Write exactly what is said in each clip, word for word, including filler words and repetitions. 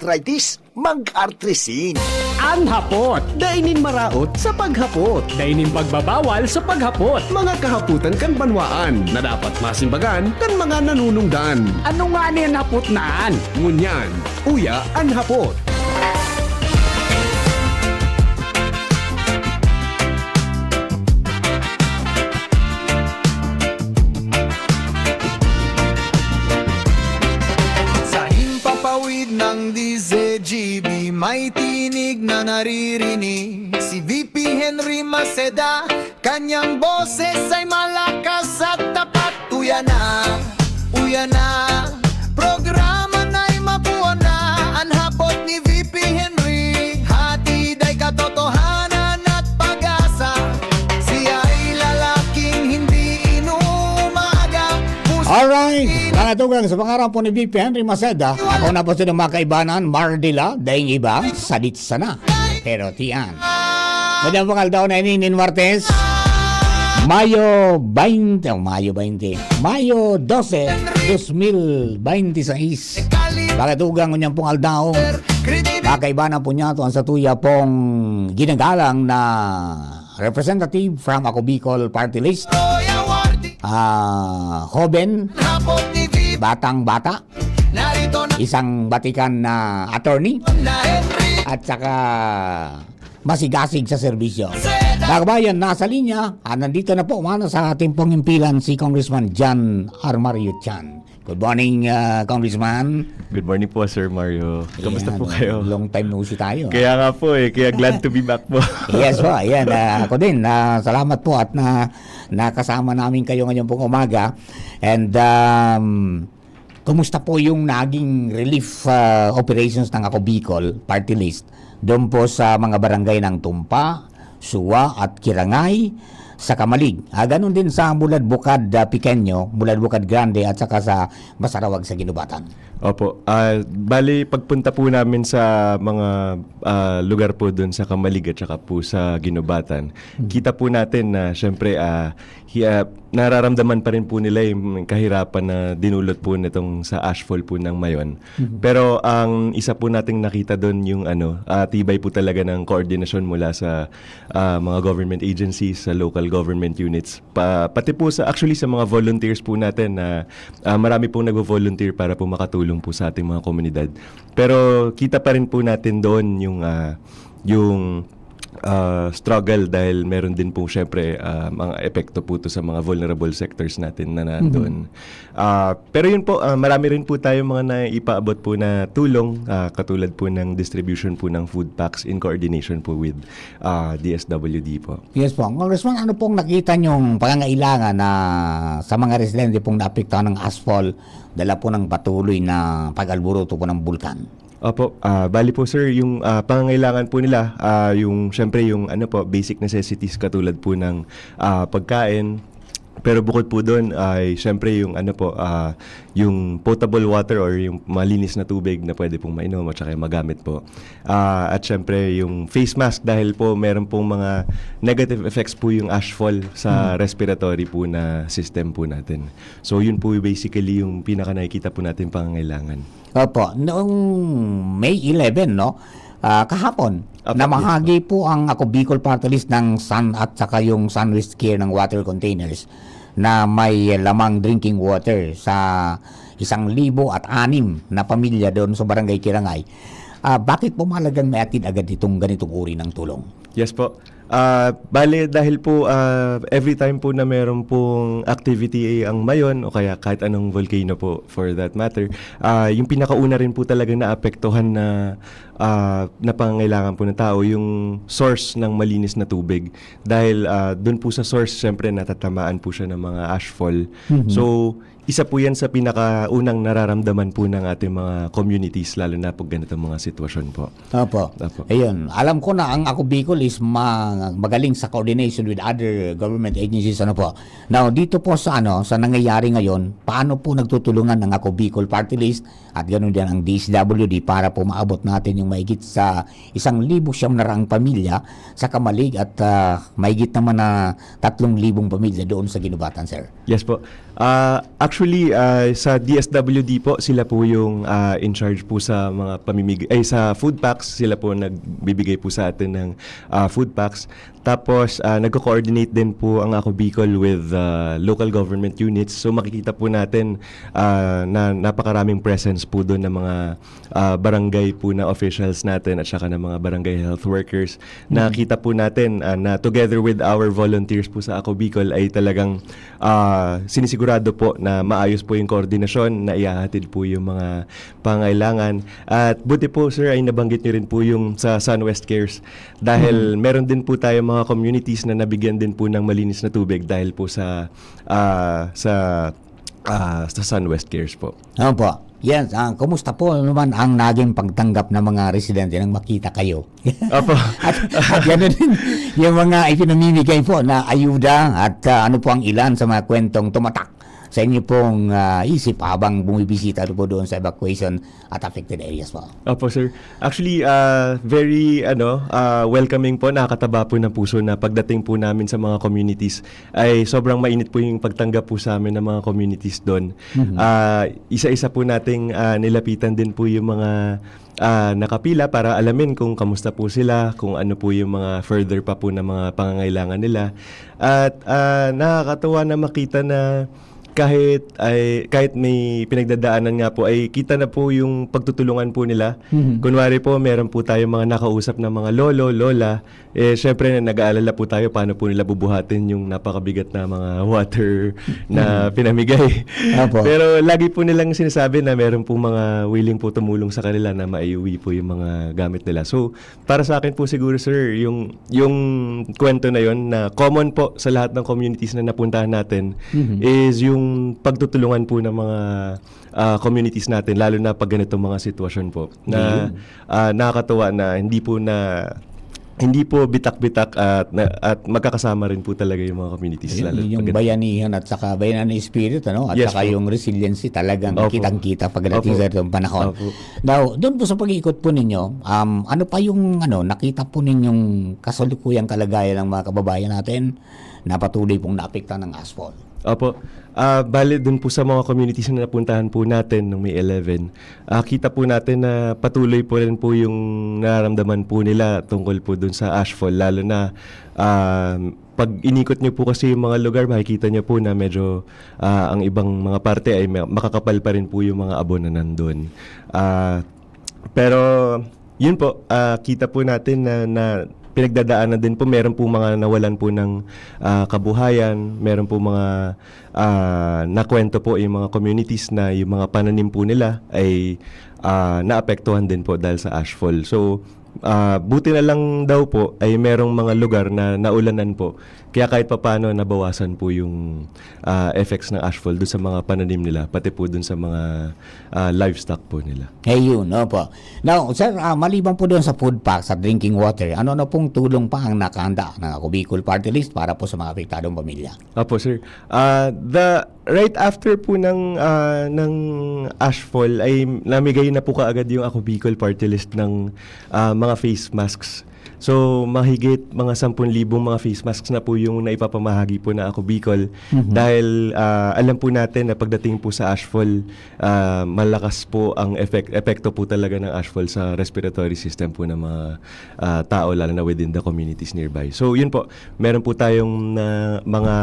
arthritis, mag-artrisin. An hapot, dai nin maraot sa paghapot. Dai nin pagbabawal sa paghapot. Mga kahapotan kan banwaan na dapat masimbagan kan mga nanunungdan. Ano ngani an hapot na an? Ngunyan, uya an hapot. Sa himpapawid ng D Z G B, may tinig na naririnig. Si V P Henry Maceda, kanyang boses ay malakas at tapat. Uya na, uya na, programa na'y mabuo na. An hapot ni V P Henry, hatid ay katotohanan at pag-asa. Siya ay lalaking hindi inuumaga. Alright, mga tugang, sa pangaran po ni V P Henry Maceda, ako na po sila mga kaibanan, Mardila, daing iba, sadit sana. Pero tiyan. Magandang aldaw na ini, nin Martes, Mayo twenty, oh, Mayo twenty, Mayo doce, dos mil bente seis. Mga tugang, ngunyan pong aldaw, mga kaibanan po niya, ito ang sa tuya pong ginagalang na representative from Ako Bicol Party List. Ah, hoben, batang bata, isang batikan na attorney, at saka masigasig sa serbisyo. Mga kabayan, nasa linya, ah, nandito na po, umano sa ating pong himpilan si Congressman John R. Mario Chan. Good morning, ah, Congressman. Good morning po, Sir Mario. Kamusta po kayo? Long time no see tayo, ah. Kaya nga po eh, kaya glad to be back po. Yes po, ayan, ah, ako din, ah, salamat po at na, nakasama namin kayo ngayon pong umaga. And, um, kumusta po yung naging relief, ah, operations ng Ako Bicol Party List doon po sa mga barangay ng Tumpa, Suwa at Kirangay sa Camalig? Ah, ganun din sa Mulad Bukad, ah, Pequeño, Mulad Bukad Grande at saka sa Masarawag sa Guinobatan. Opo. Ah, bali, pagpunta po namin sa mga, ah, lugar po dun sa Camalig at saka po sa Guinobatan, Mhm. kita po natin na, syempre, ah, hi-, ah, nararamdaman pa rin po nila yung kahirapan na dinulot po nitong sa ashfall po ng Mayon. Mhm. Pero ang isa po nating nakita dun yung ano, ah, tibay po talaga ng koordinasyon mula sa, ah, mga government agencies, sa local government units. Pa-, pati po sa, actually, sa mga volunteers po natin na, ah, marami pong nagvo-volunteer para po makatulong po sa ating mga komunidad. Pero kita pa rin po natin doon yung, ah, yung, ah, struggle dahil meron din po, syempre, ah, mga epekto po to sa mga vulnerable sectors natin na Mhm. nandoon. Ah, pero yun po, ah, marami rin po tayong mga naipaabot po na tulong, ah, katulad po ng distribution po ng food packs in coordination po with, ah, D S W D po. Yes po. Congressman, ano pong nakita niyong pangangailangan na sa mga residente pong naapektuhan ng ashfall, dala po ng patuloy na pag-alboroto po ng bulkan? Opo, ah, bali po, sir, yung, ah, pangangailangan po nila, ah, yung, syempre, yung ano po, basic necessities katulad po ng, ah, pagkain. Pero bukod po doon ay, syempre, yung ano po, ah, yung potable water or yung malinis na tubig na pwede pong mainom at saka magamit po. Ah, at syempre, yung face mask dahil po meron pong mga negative effects po yung ashfall sa Mhm. respiratory po na system po natin. So, yun po basically yung pinaka nakikita po natin pangangailangan. Opo, noong May eleven, no? Ah, kahapon, Opo, yes po. namahagi po ang Ako Bicol Party List ng Sun at saka yung Sunwest Care ng water containers na may lamang drinking water sa isang libo at anim na pamilya doon sa Barangay Kirangay. Ah, bakit po mahalagang may atid agad itong ganitong uri ng tulong? Yes po. Ah, bale, dahil po, ah, every time po na meron pong activity ang Mayon o kaya kahit anong volcano po for that matter, ah, yung pinakauna rin po talaga naapektuhan na, ah, na pangangailangan po ng tao, yung source ng malinis na tubig. Dahil, ah, dun po sa source, syempre, natatamaan po siya ng mga ashfall. Mhm. So, isa po yan sa pinakaunang nararamdaman po ng ating mga communities, lalo na pag ganitong mga sitwasyon po. Opo. Opo. Ayun, alam ko na ang Ako Bicol is ma-, magaling sa coordination with other government agencies, ano po. Now, dito po sa, ano, sa nangyayari ngayon, paano po nagtutulungan ang Ako Bicol Party List at ganun din ang D S W D para po maabot natin yung mahigit sa isang libo siyam na raang pamilya sa Camalig at, ah, mahigit naman na tatlong libong pamilya doon sa Guinobatan, sir? Yes po. Ah, actually, ah, sa D S W D po, sila po yung, ah, in charge po sa mga pamimig-, ay, sa food packs, sila po nagbibigay po sa atin ng, ah, food packs. Tapos, ah, nagko-coordinate din po ang Ako Bicol with, ah, local government units. So, makikita po natin, ah, na napakaraming presence po doon ng mga, ah, barangay po na officials natin at saka ng mga barangay health workers. Nakita po natin, ah, na together with our volunteers po sa Ako Bicol ay talagang, ah, sinisigurado po na maayos po yung koordinasyon, na ihahatid po yung mga pangangailangan. At buti po, sir, ay nabanggit niyo rin po yung sa SunWest Cares. Dahil meron din po tayo mga communities na nabigyan din po ng malinis na tubig dahil po sa, ah, sa, ah, sa SunWest Cares po. Opo. Yes, ah, kumusta po naman ang naging pagtanggap ng mga residente nang makita kayo? Opo. At, at gano'n din yung mga ipinamimigay po na ayuda at, ah, ano po ang ilan sa mga kwentong tumatak sa inyo pong, ah, isip habang bumibisita po doon sa evacuation at affected areas po? Opo, sir. Actually, ah, very, ano, ah, welcoming po, nakakataba po ng puso na pagdating po namin sa mga communities ay sobrang mainit po yung pagtanggap po sa amin ng mga communities doon. Mhm. Ah, isa-isa po nating, ah, nilapitan din po yung mga, ah, nakapila para alamin kung kamusta po sila, kung ano po yung mga further pa po na mga pangangailangan nila. At, ah, nakakatuwa na makita na kahit ay, kahit may pinagdadaanan nga po, ay kita na po yung pagtutulungan po nila. Mhm. Kunwari po, meron po tayong mga nakausap na mga lolo, lola, eh, syempre, nag-aalala po tayo paano po nila bubuhatin yung napakabigat na mga water na Mhm. pinamigay. Opo. Pero lagi po nilang sinasabi na meron po mga willing po tumulong sa kanila na maiuwi po yung mga gamit nila. So, para sa akin po siguro, sir, yung, yung kwento na yon na common po sa lahat ng communities na napuntahan natin Mhm. is yung pagtutulungan po ng mga, ah, communities natin, lalo na pag ganitong mga sitwasyon po. Na, Ayun. ah, nakakatuwa na hindi po na, hindi po bitak-bitak at na, at magkakasama rin po talaga yung mga communities, Ayun, lalo yung pag bayanihan at saka bayanihan spirit, ano, at Yes saka po. yung resiliency talagang Opo. kitang-kita pagdating Opo. sa ganitong panahon. Opo. Now, doon po sa pag-iikot po ninyo, um, ano pa yung, ano, nakita po ninyong kasalukuyang kalagayan ng mga kababayan natin na patuloy pong naapektuhan ng ashfall? Opo. Ah, bale, dun po sa mga communities na napuntahan po natin nung May eleven, ah, kita po natin na patuloy po rin po yung nararamdaman po nila tungkol po dun sa ashfall, lalo na, ah, pag inikot nyo po kasi yung mga lugar, makikita nyo po na medyo, ah, ang ibang mga parte ay ma-, makakapal pa rin po yung mga abo na nandun. Ah, pero, yun po, ah, kita po natin na, na pinagdadaanan din po, meron po mga nawalan po ng, ah, kabuhayan, meron po mga, ah, nakwento po yung mga communities na yung mga pananim po nila ay, ah, naapektuhan din po dahil sa ashfall. So, ah, buti na lang daw po ay merong mga lugar na naulanan po. Kaya kahit papaano nabawasan po yung, ah, effects ng ashfall dun sa mga pananim nila, pati po dun sa mga, ah, livestock po nila. Ayun, opo. Now, sir, ah, maliban po doon sa food packs at drinking water, ano-ano pong tulong pa ang nakahanda ng Ako Bicol Party List para po sa mga apektadong pamilya? Opo, sir. Ah, the, right after po ng, ah, ng ashfall ay namigay na po kaagad yung Ako Bicol Party List ng, ah, mga face masks. So, mahigit mga sampung libong mga face masks na po yung naipapamahagi po na Ako Bicol. Mhm. Dahil, ah, alam po natin na pagdating po sa ashfall, ah, malakas po ang effect, epekto po talaga ng ashfall sa respiratory system po ng mga, ah, tao, lalo na within the communities nearby. So, yun po, meron po tayong, ah, mga,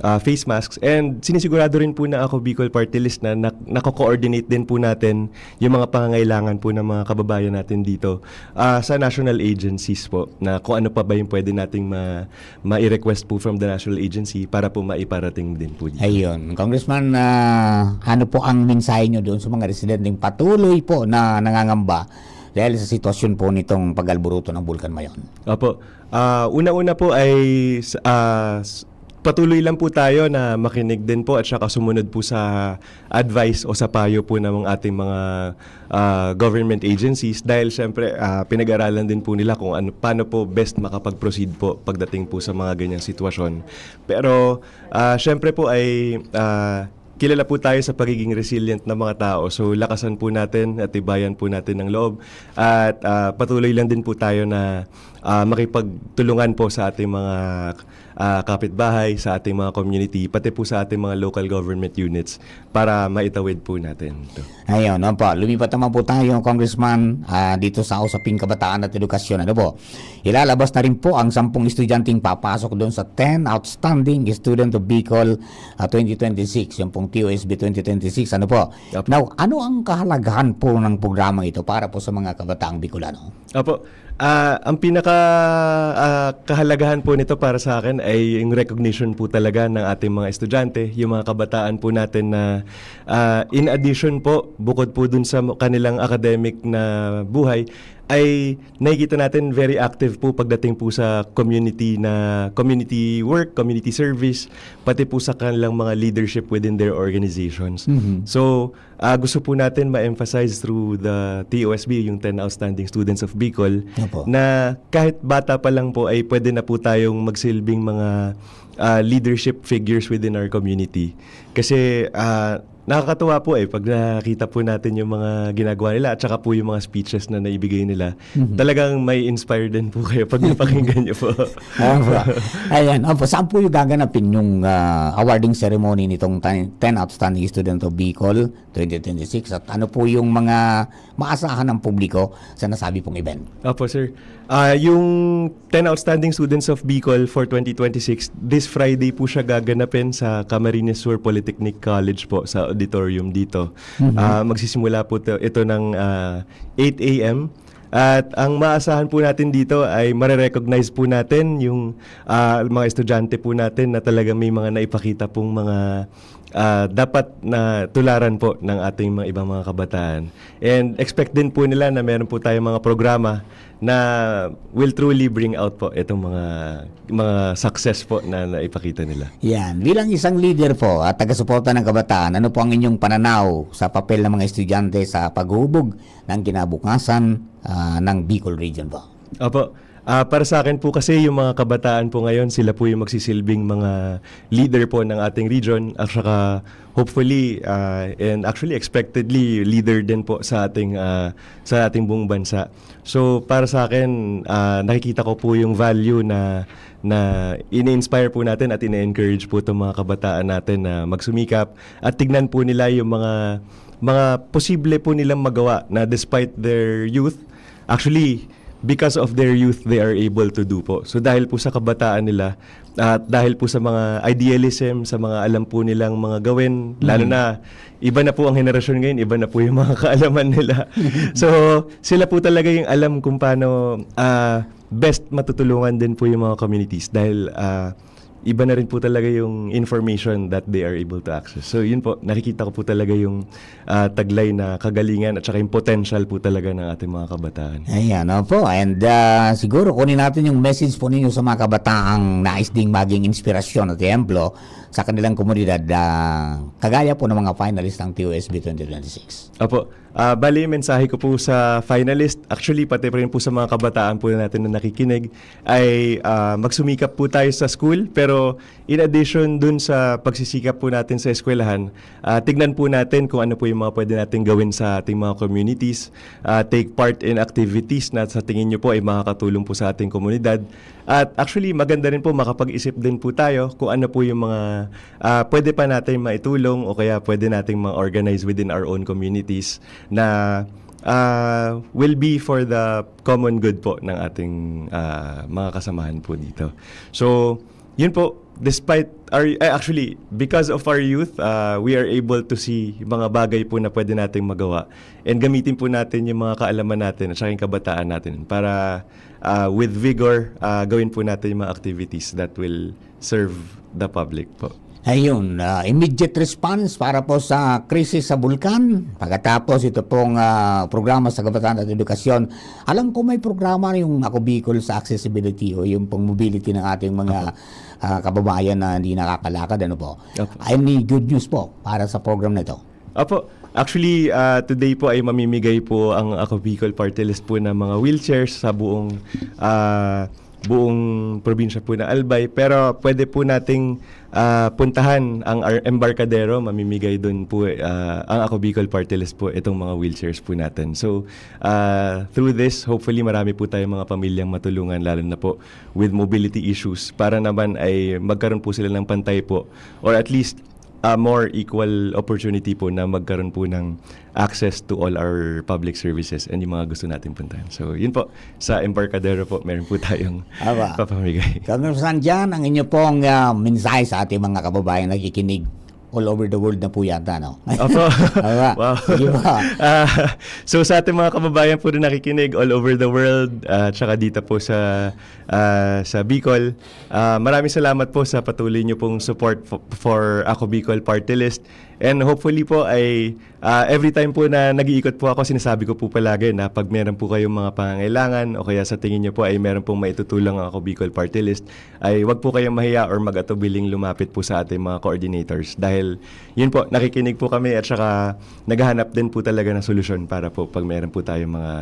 ah, face masks, and sinisigurado rin po na Ako Bicol Party List na nak-, nako-coordinate din po natin yung mga pangangailangan po ng mga kababayan natin dito, ah, sa national agencies po, na kung ano pa ba yung pwede nating ma-, mai-request po from the national agency para po maiparating din po dito. Ayun. Congressman, ah, ano po ang mensahe nyo doon sa mga residenteng patuloy po na nangangamba dahil sa sitwasyon po nitong pag-alboroto ng Bulkan Mayon? Opo. Ah, una-una po ay s-, ah, s-, patuloy lang po tayo na makinig din po at saka sumunod po sa advice o sa payo po ng ating mga, ah, government agencies, dahil siyempre, ah, pinag-aralan din po nila kung ano, paano po best makapag-proceed po pagdating po sa mga ganyang sitwasyon. Pero, ah, siyempre po ay, ah, kilala po tayo sa pagiging resilient na mga tao. So, lakasan po natin at tibayan po natin ang loob. At, ah, patuloy lang din po tayo na, ah, makipagtulungan po sa ating mga, ah, kapitbahay, sa ating mga community, pati po sa ating mga local government units para maitawid po natin ito. Ayun, opo. Lumipat naman po tayo, Congressman, ah, dito sa usaping kabataan at edukasyon. Ano po? Ilalabas na rin po ang sampung estudyanteng papasok doon sa ten Outstanding Student of Bicol, ah, twenty twenty-six, yung pong T O S B twenty twenty-six. Ano po? Opo. Now, ano ang kahalagahan po ng programang ito para po sa mga kabataang Bicolano? Opo. Ah, ang pinaka, ah, kahalagahan po nito para sa akin ay yung recognition po talaga ng ating mga estudyante, yung mga kabataan po natin na, ah, in addition po, bukod po dun sa kanilang academic na buhay, ay nakikita natin very active po pagdating po sa community na, community work, community service, pati po sa kanilang mga leadership within their organizations. Mhm. So, ah, gusto po natin ma-emphasize through the T O S B, yung ten Outstanding Students of Bicol, Opo. na kahit bata pa lang po ay pwede na po tayong magsilbing mga, ah, leadership figures within our community. Kasi, ah, nakakatuwa po eh, pag nakita po natin yung mga ginagawa nila at saka po yung mga speeches na naibigay nila. Mhm. Talagang may inspire din po kayo pag napakinggan niyo po. Opo. Ayan. Opo, saan po yung gaganapin yung, ah, awarding ceremony nitong ten, ten Outstanding Student of Bicol twenty twenty-six? At ano po yung mga maasahan ng publiko sa nasabi pong event? Opo, sir. Ah, yung ten Outstanding Students of Bicol for twenty twenty-six, this Friday po siya gaganapin sa Camarines Sur Polytechnic College po, sa auditorium dito. Mhm. Ah, magsisimula po to, ito ng, ah, eight a m. At ang maasahan po natin dito ay mare-recognize po natin yung, ah, mga estudyante po natin na talaga may mga naipakita pong mga, ah, dapat na tularan po ng ating mga ibang mga kabataan. And expect din po nila na meron po tayong mga programa na will truly bring out po itong mga, mga success po na naipakita nila. Yan. Bilang isang leader po at taga-suporta ng kabataan, ano po ang inyong pananaw sa papel ng mga estudyante sa paghubog ng kinabukasan, ah, ng Bicol Region po? Opo. Ah, para sa akin po kasi, yung mga kabataan po ngayon, sila po yung magsisilbing mga leader po ng ating region, at saka hopefully, ah, and actually expectedly, leader din po sa ating, ah, sa ating buong bansa. So, para sa akin, ah, nakikita ko po yung value na, na ini-inspire po natin at ine-encourage po itong mga kabataan natin na magsumikap at tignan po nila yung mga, mga posible po nilang magawa na despite their youth, actually, because of their youth, they are able to do po. So, dahil po sa kabataan nila, at dahil po sa mga idealism, sa mga alam po nilang mga gawin, lalo Mm. na, iba na po ang henerasyon ngayon, iba na po yung mga kaalaman nila. So, sila po talaga yung alam kung paano, ah, best matutulungan din po yung mga communities dahil, ah, iba na rin po talaga yung information that they are able to access. So, yun po, nakikita ko po talaga yung, ah, taglay na kagalingan at saka yung potential po talaga ng ating mga kabataan. Ayan, opo. And, ah, siguro kunin natin yung message po ninyo sa mga kabataang nais ding maging inspirasyon at ehemplo sa kanilang komunidad, ah, kagaya po ng mga finalist ng T O S B twenty twenty-six. Opo. Ah, bali, mensahe ko po sa finalist, actually, pati pa rin po sa mga kabataan po natin na nakikinig, ay, ah, magsumikap po tayo sa school, pero in addition dun sa pagsisikap po natin sa eskwelahan, ah, tignan po natin kung ano po yung mga pwede natin gawin sa ating mga communities, ah, take part in activities na sa tingin nyo po ay makakatulong po sa ating komunidad. At actually, maganda rin po makapag-isip din po tayo kung ano po yung mga, ah, pwede pa natin maitulong o kaya pwede nating ma-organize within our own communities na, ah, will be for the common good po ng ating, ah, mga kasamahan po dito. So, yun po, despite our, eh, actually, because of our youth, ah, we are able to see mga bagay po na pwede nating magawa. And gamitin po natin yung mga kaalaman natin at saka yung kabataan natin para, ah, with vigor, ah, gawin po natin yung mga activities that will serve the public po. Ayun, ah, immediate response para po sa krisis sa bulkan. Pagkatapos, ito pong, ah, programa sa kabataan at edukasyon. Alam ko may programa yung Ako Bicol sa accessibility o yung pong mobility ng ating mga, Opo. ah, kababayan na hindi nakakalakad, ano po? Opo. Any good news po para sa program na ito? Opo. Actually, ah, today po ay mamimigay po ang Ako Bicol Party List po ng mga wheelchairs sa buong, ah, buong probinsya po ng Albay. Pero pwede po nating, ah, puntahan ang ar-, Embarcadero. Mamimigay dun po, ah, ang Ako Bicol Party List po, itong mga wheelchairs po natin. So, ah, through this, hopefully marami po tayong mga pamilyang matulungan, lalo na po with mobility issues, para naman ay magkaroon po sila ng pantay po, or at least, ah, more equal opportunity po na magkaroon po ng access to all our public services and yung mga gusto natin puntahan. So, yun po, sa Embarcadero po, meron po tayong Aba. papamigay. Congressman John, ang inyo pong, ah, mensahe sa ating mga kababayan nakikinig all over the world na po yata, no? Opo. Aba, Wow. sige po. Ah, so, sa ating mga kababayan po na nakikinig all over the world, ah, tsaka dito po sa, ah, sa Bicol, ah, maraming salamat po sa patuloy niyo pong support fo-, for Ako Bicol Party List. And hopefully po ay, ah, every time po na nag-iikot po ako, sinasabi ko po palagi na pag meron po kayong mga pangangailangan o kaya sa tingin niyo po ay meron pong maitutulong ang Ako Bicol Party List, ay wag po kayong mahiya or mag-atubiling lumapit po sa ating mga coordinators. Dahil yun po, nakikinig po kami at saka naghahanap din po talaga ng solusyon para po pag meron po tayong mga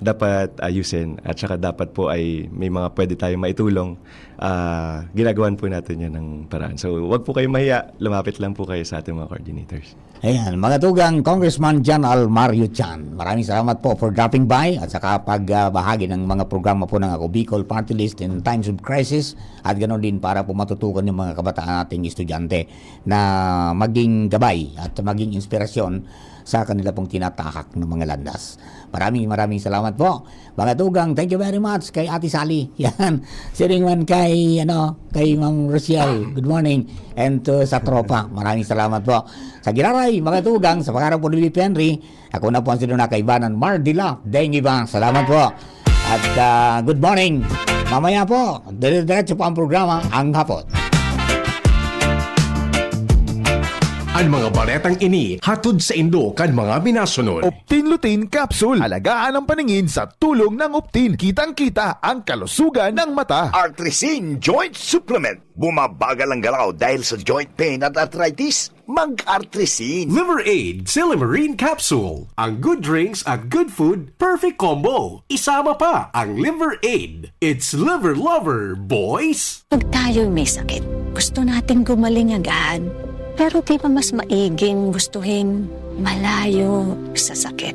dapat ayusin at saka dapat po ay may mga pwede tayong maitulong, ah, ginagawan po natin yan ng paraan. So, wag po kayong mahiya, lumapit lang po kayo sa ating mga coordinators. Ayan, mga tugang, Congressman John Almario Chan, maraming salamat po for dropping by at saka pagbahagi ng mga programa po ng Ako Bicol Party List in times of crisis at ganoon din para po matutukan yung mga kabataan nating estudyante na maging gabay at maging inspirasyon sa kanila pong tinatahak na mga landas. Maraming, maraming salamat po. Mga tugang, thank you very much kay Ate Sally. Yan. Siring man kay, ano, kay Ma'am Rochelle. Good morning. And to sa tropa, maraming salamat po. Sa Giraray, mga tugang, sa pangarap po ni Bibi Henry, ako na po ang sinuna kaibanan, Mardila Dengiba. Salamat po. At, ah, good morning. Mamaya po, dire-diretso po ang programa, Ang Hapot. An mga baretang ini hatod saindo kan mga minasunod. Optin Lutein Capsule. Alagaan ang paningin sa tulong ng Optin. Kitang-kita ang kalusugan ng mata. Artrisin Joint Supplement. Bumabagal ang galaw dahil sa joint pain at arthritis. Mag-Artrisin. Liver Aid Silymarin Capsule. Ang good drinks at good food, perfect combo. Isama pa ang Liver Aid. It's Liver Lover, boys! Pag tayo'y may sakit, gusto nating gumaling agad. Pero di ba mas maiging gustuhin malayo sa sakit?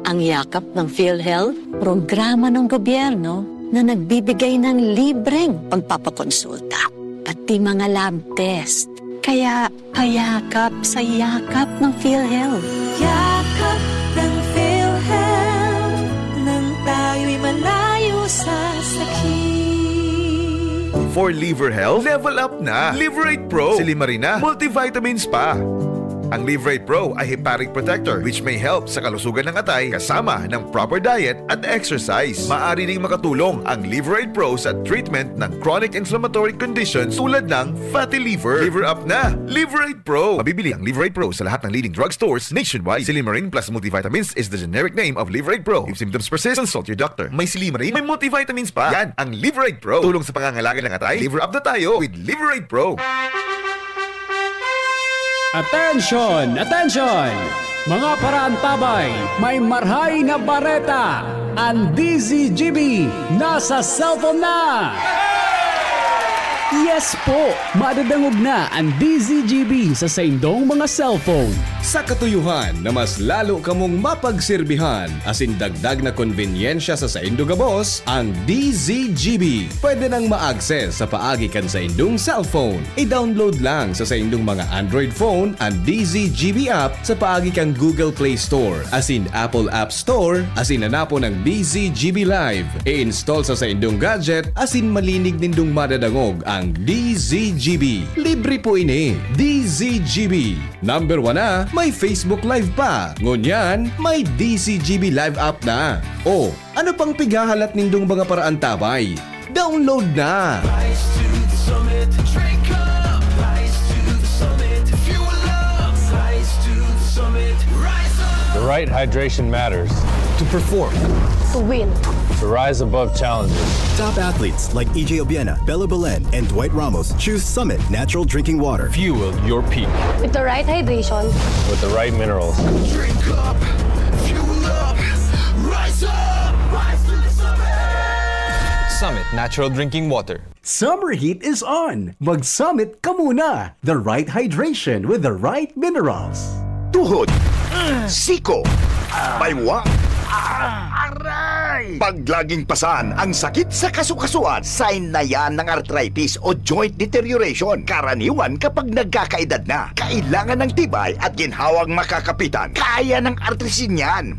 Ang yakap ng PhilHealth, programa ng gobyerno na nagbibigay ng libreng pagpapakonsulta, pati mga lab test. Kaya payakap sa yakap ng PhilHealth. Yakap ng PhilHealth, nang tayo'y malayo sa sakit. For liver health, level up na. Liverate Pro, Silimarina, multivitamins pa. Ang Liverate Pro ay hepatic protector, which may help sa kalusugan ng atay kasama ng proper diet at exercise. Maaari ding makatulong ang Liverate Pro sa treatment ng chronic inflammatory conditions tulad ng fatty liver. Liver up na! Liverate Pro! Mabibili ang Liverate Pro sa lahat ng leading drugstores nationwide. Silimarin plus multivitamins is the generic name of Liverate Pro. If symptoms persist, consult your doctor. May Silimarin, may multivitamins pa. Yan ang Liverate Pro. Tulong sa pangangalaga ng atay, liver up na tayo with Liverate Pro. Attention! Attention! Mga paraantabay, may marhay na bareta! Ang D Z G B nasa cellphone na! Yes po! Madadangog na ang D Z G B sa saindong mga cellphone. Sa katuyuhan na mas lalo kamong mapagserbihan asin dagdag na konbenyensya sa saindo gabos, ang D Z G B pwede nang ma-access sa paagi kan saindong cellphone. I-download lang sa saindong mga Android phone an D Z G B app sa paagi kan Google Play Store asin Apple App Store asin hanapon ang D Z G B Live. I-install sa saindong gadget asin malinig nindong madadangog ang D Z G B. Libre po ini. D Z G B. Number one na, may Facebook Live pa. Ngunyan, may D Z G B Live app na. O, ano pang pighahalat nindong mga paraantabay? Download na! Rise to the summit, drink up. Rise to the summit, fuel up. Rise to the summit, rise up. The right hydration matters. To perform. To win. To rise above challenges. Top athletes like E J Obiena, Bella Belen, and Dwight Ramos choose Summit Natural Drinking Water. Fuel your peak. With the right hydration. With the right minerals. Drink up, fuel up, rise up, rise to the summit. Summit Natural Drinking Water. Summer heat is on! Mag-Summit ka muna! The right hydration with the right minerals. Tuhod, siko, baywang, aray! Pag laging pasan ang sakit sa kasukasuan, sign na yan ng arthritis o joint deterioration. Karaniwan kapag nagkakaedad na, kailangan ng tibay at ginhawang makakapitan. Kaya ng Artrisin yan.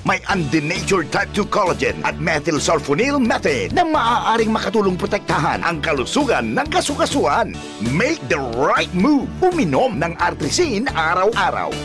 May undenatured type two collagen at methylsulfonyl methane na maaaring makatulong protektahan ang kalusugan ng kasukasuan. Make the right move. Uminom ng Artrisin araw-araw.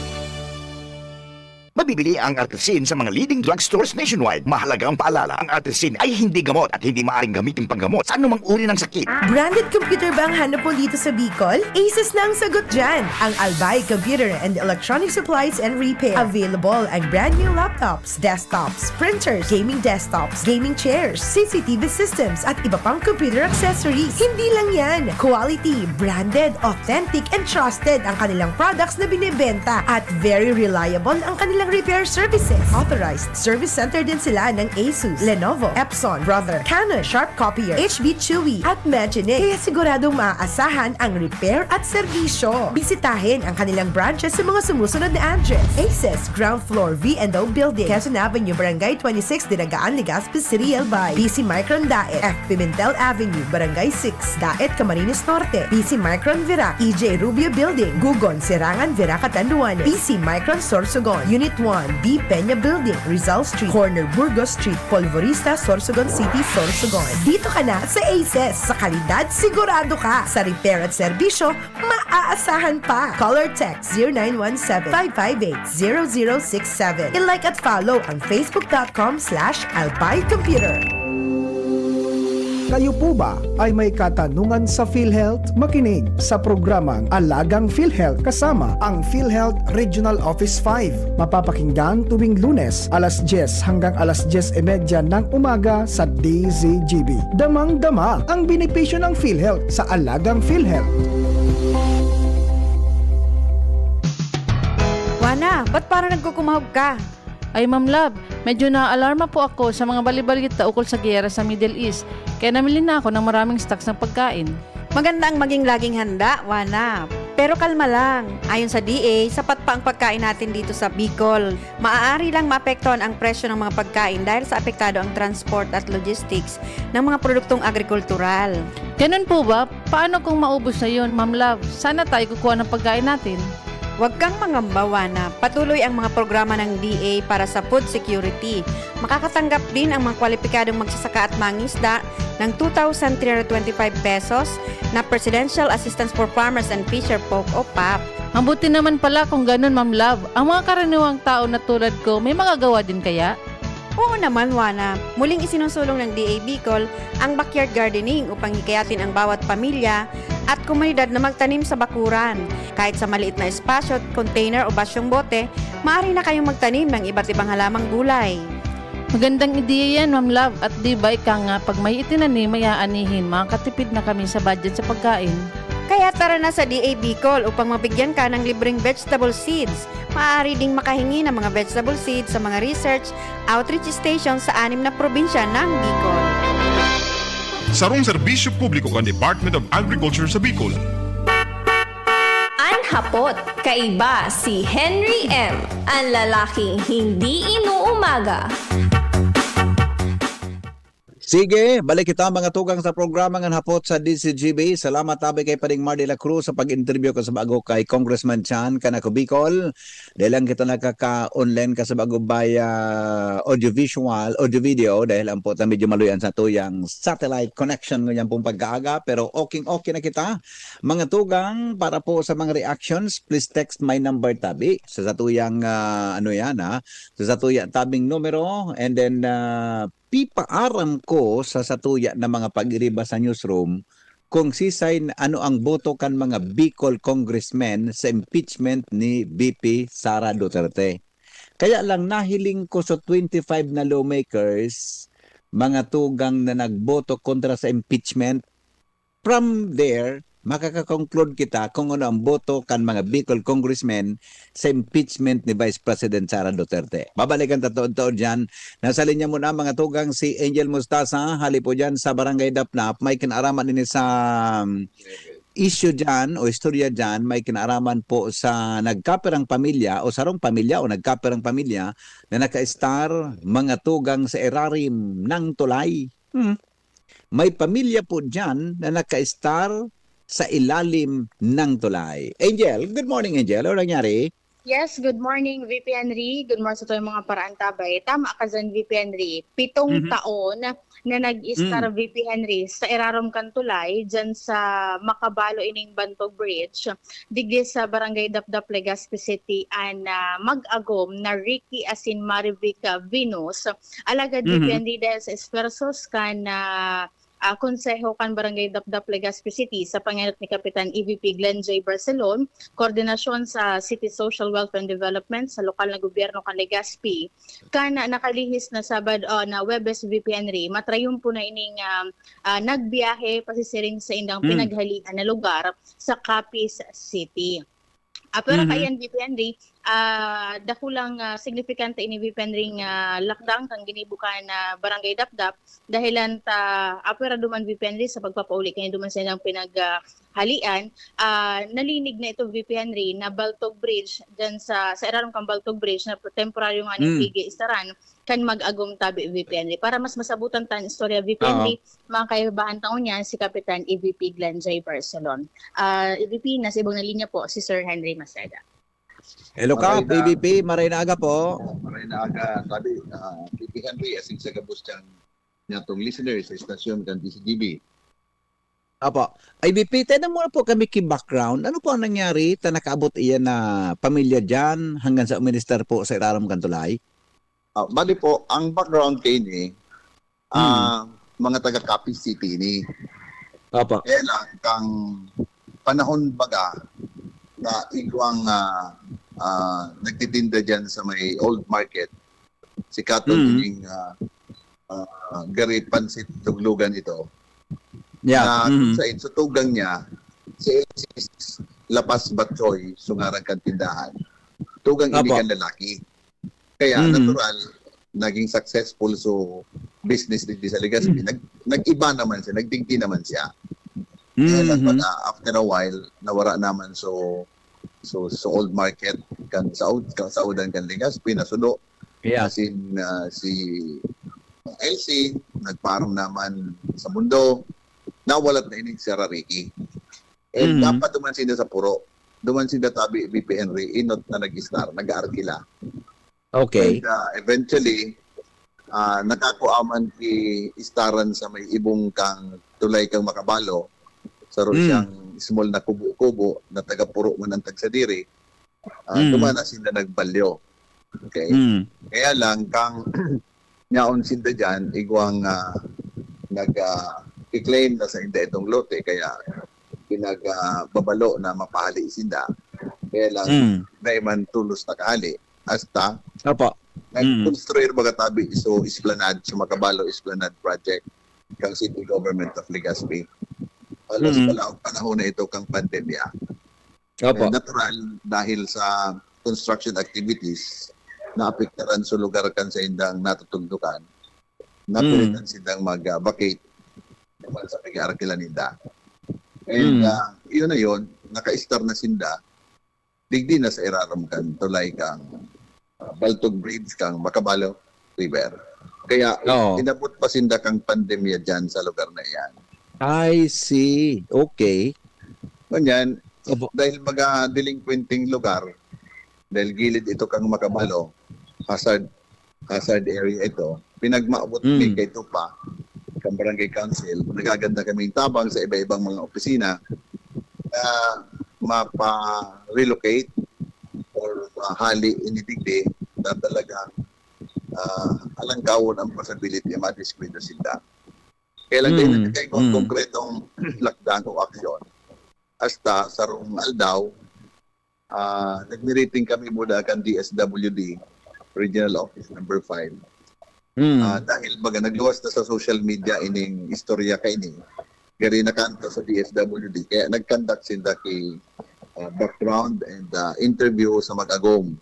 Mabibili ang Artrisin sa mga leading drugstores nationwide. Mahalagang paalala, ang Artrisin ay hindi gamot at hindi maaaring gamitin panggamot sa anumang uri ng sakit. Branded computer ba ang hanap mo dito sa Bicol? Asus na ang sagot dyan! Ang Albay Computer and Electronic Supplies and Repair. Available ang brand new laptops, desktops, printers, gaming desktops, gaming chairs, C C T V systems, at iba pang computer accessories. Hindi lang yan! Quality, branded, authentic, and trusted ang kanilang products na binebenta at very reliable ang kanilang repair services. Authorized service center din sila ng Asus, Lenovo, Epson, Brother, Canon, Sharp Copier, H B Chewy, at Magine. Kaya siguradong maaasahan ang repair at serbisyo. Bisitahin ang kanilang branches sa mga sumusunod na address: Aces, ground floor, V and O Building, Quezon Avenue, Barangay twenty-six, Dinagaan, Legazpi City, Albay. P C Micron Daet, F Pimentel Avenue, Barangay six, Daet, Camarines Norte. P C Micron Virac, E J Rubio Building, Gugon, Serangan, Virac, Catanduanes. P C Micron Sorsogon, Unit one, B Peña Building, Rizal Street, corner Burgos Street, Polvorista, Sorsogon City, Sorsogon. Dito ka na sa Aces. Sa kalidad, sigurado ka. Sa repair at serbisyo, maaasahan pa. Call or text zero nine one seven, five five eight, zero zero six seven. I-like at follow ang facebook dot com slash albay computer. Kayo po ba ay may katanungan sa PhilHealth? Makinig sa programang Alagang PhilHealth kasama ang PhilHealth Regional Office five. Mapapakinggan tuwing Lunes, alas dyes hanggang alas dyes y media ng umaga sa D Z G B. Damang-dama ang benepisyo ng PhilHealth sa Alagang PhilHealth. Wana, ba't parang nagkukumahog ka? Ay, Ma'am Love, medyo naaalarma po ako sa mga bali-balita ukol sa giyera sa Middle East, kaya namili na ako ng maraming stocks ng pagkain. Maganda ang maging laging handa, Wana. Pero kalma lang. Ayon sa D A, sapat pa ang pagkain natin dito sa Bicol. Maaari lang maapektuhan ang presyo ng mga pagkain dahil sa apektado ang transport at logistics ng mga produktong agrikultural. Ganun po ba? Paano kung maubos na yun, Ma'am Love? Saan na tayo kukuha ng pagkain natin? Huwag kang mangamba, Wana. Patuloy ang mga programa ng D A para sa food security. Makakatanggap din ang mga kwalipikadong magsasaka at mangisda ng two thousand three hundred twenty-five pesos na Presidential Assistance for Farmers and Fisher Folk o pap. Mabuti naman pala kung ganun, Ma'am Love. Ang mga karaniwang tao na tulad ko, may magagawa din kaya? Oo naman, Wana. Muling isinusulong ng D A Bicol ang backyard gardening upang hikayatin ang bawat pamilya at komunidad na magtanim sa bakuran. Kahit sa maliit na espasyo, container o basyong bote, maaari na kayong magtanim ng iba't ibang halamang gulay. Magandang ideya yan, Ma'am Love. At di ba ika nga, pag may itinanim, may aanihin, makakatipid na kami sa budget sa pagkain. Kaya tara na sa D A Bicol upang mabigyan ka ng libreng vegetable seeds. Maaari ding makahingi ng mga vegetable seeds sa mga research outreach station sa anim na probinsya ng Bicol. Sarong serbisyo publiko kan Department of Agriculture sa Bicol. An Hapot, kaiba si Henry M, an lalaking hindi inuumaga. Sige, balik kita, mga tugang, sa programa ngan Hapot sa D Z G B. Salamat tabi kay Pading Mar de la Cruz sa pag-interview ko sa bago kay Congressman Chan, Canaco, Bicol. Dahil lang kita nakaka-online ka sa bago via audiovisual, audio video, dahil ang po ta medyo maluyan sa tuyang satellite connection ngunyan pong pagkaaga, pero okay, okay na kita. Mga tugang, para po sa mga reactions, please text my number tabi sa satuyang, ah, ano yan, ha? Sa satuya tabing numero, and then, ah, pipaaram ko sa satuya na mga pag-iriba sa newsroom kung sisay, ano ang boto kan mga Bicol congressmen sa impeachment ni V P Sara Duterte. Kaya lang, nahiling ko sa twenty-five na lawmakers, mga tugang, na nagboto kontra sa impeachment. From there, makaka-conclude kita kung ano ang boto kan mga Bicol congressmen sa impeachment ni Vice President Sara Duterte. Babalikan ta taod-taod diyan. Nasa linya mo na, mga tugang, si Angel Mustasa, hali po diyan sa Barangay Dapdap. May kinaaraman ini sa, um, issue diyan o istorya diyan, may kinaaraman po sa nagkapirang pamilya o sarong pamilya o nagkapirang pamilya na naka-star, mga tugang, sa irarim ng tulay. Hmm. May pamilya po diyan na naka-star sa ilalim ng tulay. Angel, good morning, Angel. Ano nangyari? Yes, good morning, V P Henry. Good morning sa tuyang mga paraantabay. Tama ka dyan, V P Henry. Pitong Mhm. taon na nag-istar, Mm. V P Henry, sa irarom kan tulay, dyan sa Makabalo ining Bantog Bridge, digdi sa Barangay Dapdap, Legazpi City, an, ah, mag-agom na Ricky asin Marivic, ah, Venus. Alagad, Mhm. V P Henry, dahil sa esfuerzos kan, ah, ah, konseho kan Barangay Dapdap, Legazpi City, sa pangenot ni Kapitan E V P Glenn J Barcelon, koordinasyon sa City Social Welfare and Development sa lokal na gobyerno kan Legazpi, kan nakalihis na Sabado, ah, na Huwebes, V P Henry, matrayumpo na ining, ah, ah, nagbiyahe pasisiring sa indang Hmm. pinaghalian na lugar sa Capiz City. Ah, pero Mhm. kaiyan, V P Henry, ah, dakulang, ah, signifikante ini, V P Henry, nga lakdang kan ginibo kan, ah, Barangay Dapdap, dahelan ta, ah, pwera duman, V P Henry, sa pagpapauli kani duman sa ilang pinag, ah, halian, ah, nalinig na ito, V P Henry, na Baltog Bridge, dyan sa, sa irarom kan Baltog Bridge na temporaryo nga ning Mm. pig-iistaran kan mag-agom tabi, V P Henry. Para mas masabutan ta an istorya, V P Henry, Oo. mga kaibahan ta ngunyan si Kapitan E V P Glenn J Barcelon. Ah, E V P, nasa ibong na linya po si Sir Henry Maceda. Hello, Kap, Maray na E V P, maray na aga po. Maray na aga, tabi, ah, V P Henry, asin sa gabos dyan, niatong listeners sa estasyon kan D Z G B. Apo. E V P, tanan mo na po kami ki background. Ano po ang nangyari ta nakaabot iyan na pamilya diyan hanggang sa uministar po sa irarom kan tulay? Ah, bali po, ang background kaini, Hmm. ah, mga taga Capiz City ini. Apo. Kaya lang, kang panahon baga na igwang, ah, ah, nagtitinda diyan sa may old market, si Katon Hmm. ining, ah, ah, gari pansit luglugan ito. Yeah. Na kung Mm. sa tugang niya, si Elsie Lapas Batchoy, so ngaran kan tindahan. Tugang ini Apo. kan lalaki. Kaya Mhm. natural, naging successful so business digdi sa Legazpi. Mm. Nag-, nag-iba naman siya, nagdigdi naman siya. Kaya lang Mhm. pag, ah, after a while, nawara naman so, so, so old market kan sa, kan saudan kan Legazpi, nasudo. Yeah. Asin, ah, si Elsie, nagpaaram naman sa mundo, nawalat na ining si Sara Ricky. And Mhm. dapat duman sinda sa puro. Duman sinda tabi, V P Henry, inot na nag-istar, nag-aarkila. Okay. And, ah, eventually, ah, nakakua man ki istaran sa may ibong kang tulay kang Makabalo, saro Mm. siyang small na kubo-kubo na taga-puro man ang tagsadiri, ah, Mm. duman na sinda nagbalyo. Okay? Mm. Kaya lang, kang yaon sinda diyan, igwang, ah, nag, ah, i-claim na sainda itong lote, kaya pinag, ah, babalo na mapahali sinda. Kaya lang, Mm. dai man tolos nakahali. Hasta, Opo. Mm. nag-construir baga tabi, so, esplanade, so, Makabalo Esplanade Project, kang City Government of Legazpi. Halos Mm. pala ang panahon na ito kang pandemya. Opo. Eh, natural, dahil sa construction activities, naapektaran sa lugar kan saindang natutugdukan, napilitan Mm. sindang mag-, ah, vacate naman sa pag-aarkila ninda. And, Mm. ah, yun na yun, naka-istar na sinda, digdi na sa irarom kan tulay kang, ah, Baltog Bridge kang Makabalo River. Kaya, Oo. inabot pa sinda kang pandemya dyan sa lugar na iyan. I see. Okay. Ngunyan, Opo. dahil mga delinquenteng lugar, dahil gilid ito kang Makabalo, hazard, hazard area ito, pinagmaabot mi Hmm. kay Tupa, kang Barangay Council, nagaganda kaming tabang sa iba-ibang mga opisina na mapa-relocate or mahali ini digdi na talagang, ah, alangkawon ang possibility na madiskwida sinda. Kaya lang, dahil Hmm. nagkakaigwang Hmm. konkretong lakdang o aksyon, hasta sarong aldaw, ah, nagmiriting kami muna kan D S W D, Regional Office Number Five. Hmm. Ah, dahil baga nagluwas na sa social media ining istorya kaini, gari nakanto sa D S W D. Kaya nag-conduct sinda ki, ah, background and, ah, interview sa mag-agom.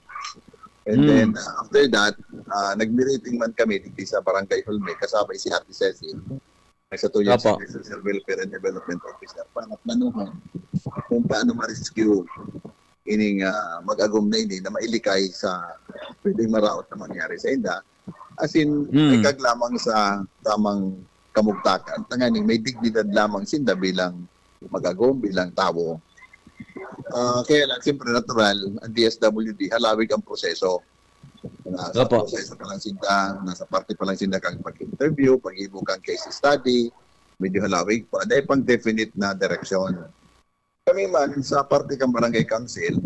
And Hmm. then, ah, after that, ah, nag-meeting man kami digdi sa Barangay Hulme, kasabay si Ate Cecil, na sa Tuyo Apo. City Social Welfare and Development Officer, para planuhan kung paano ma-rescue ining, ah, mag-agom na ini na mailikay sa pwedeng maraot na mangyari sa inda. As in, Hmm. ikag lamang sa tamang kamugtakan. Tanganing may dignidad lamang sinda bilang mag-agom, bilang tawo. Ah, kaya lang, siyempre, natural, ang D S W D, halawig ang proseso. Nasa Opo. proseso pa lang sinda, nasa parte pa lang sinda kang pag-interview, pag-ibo kang case study, medyo halawig pa. Dahil pang definite na direksyon. Kami man, sa parte kang barangay council,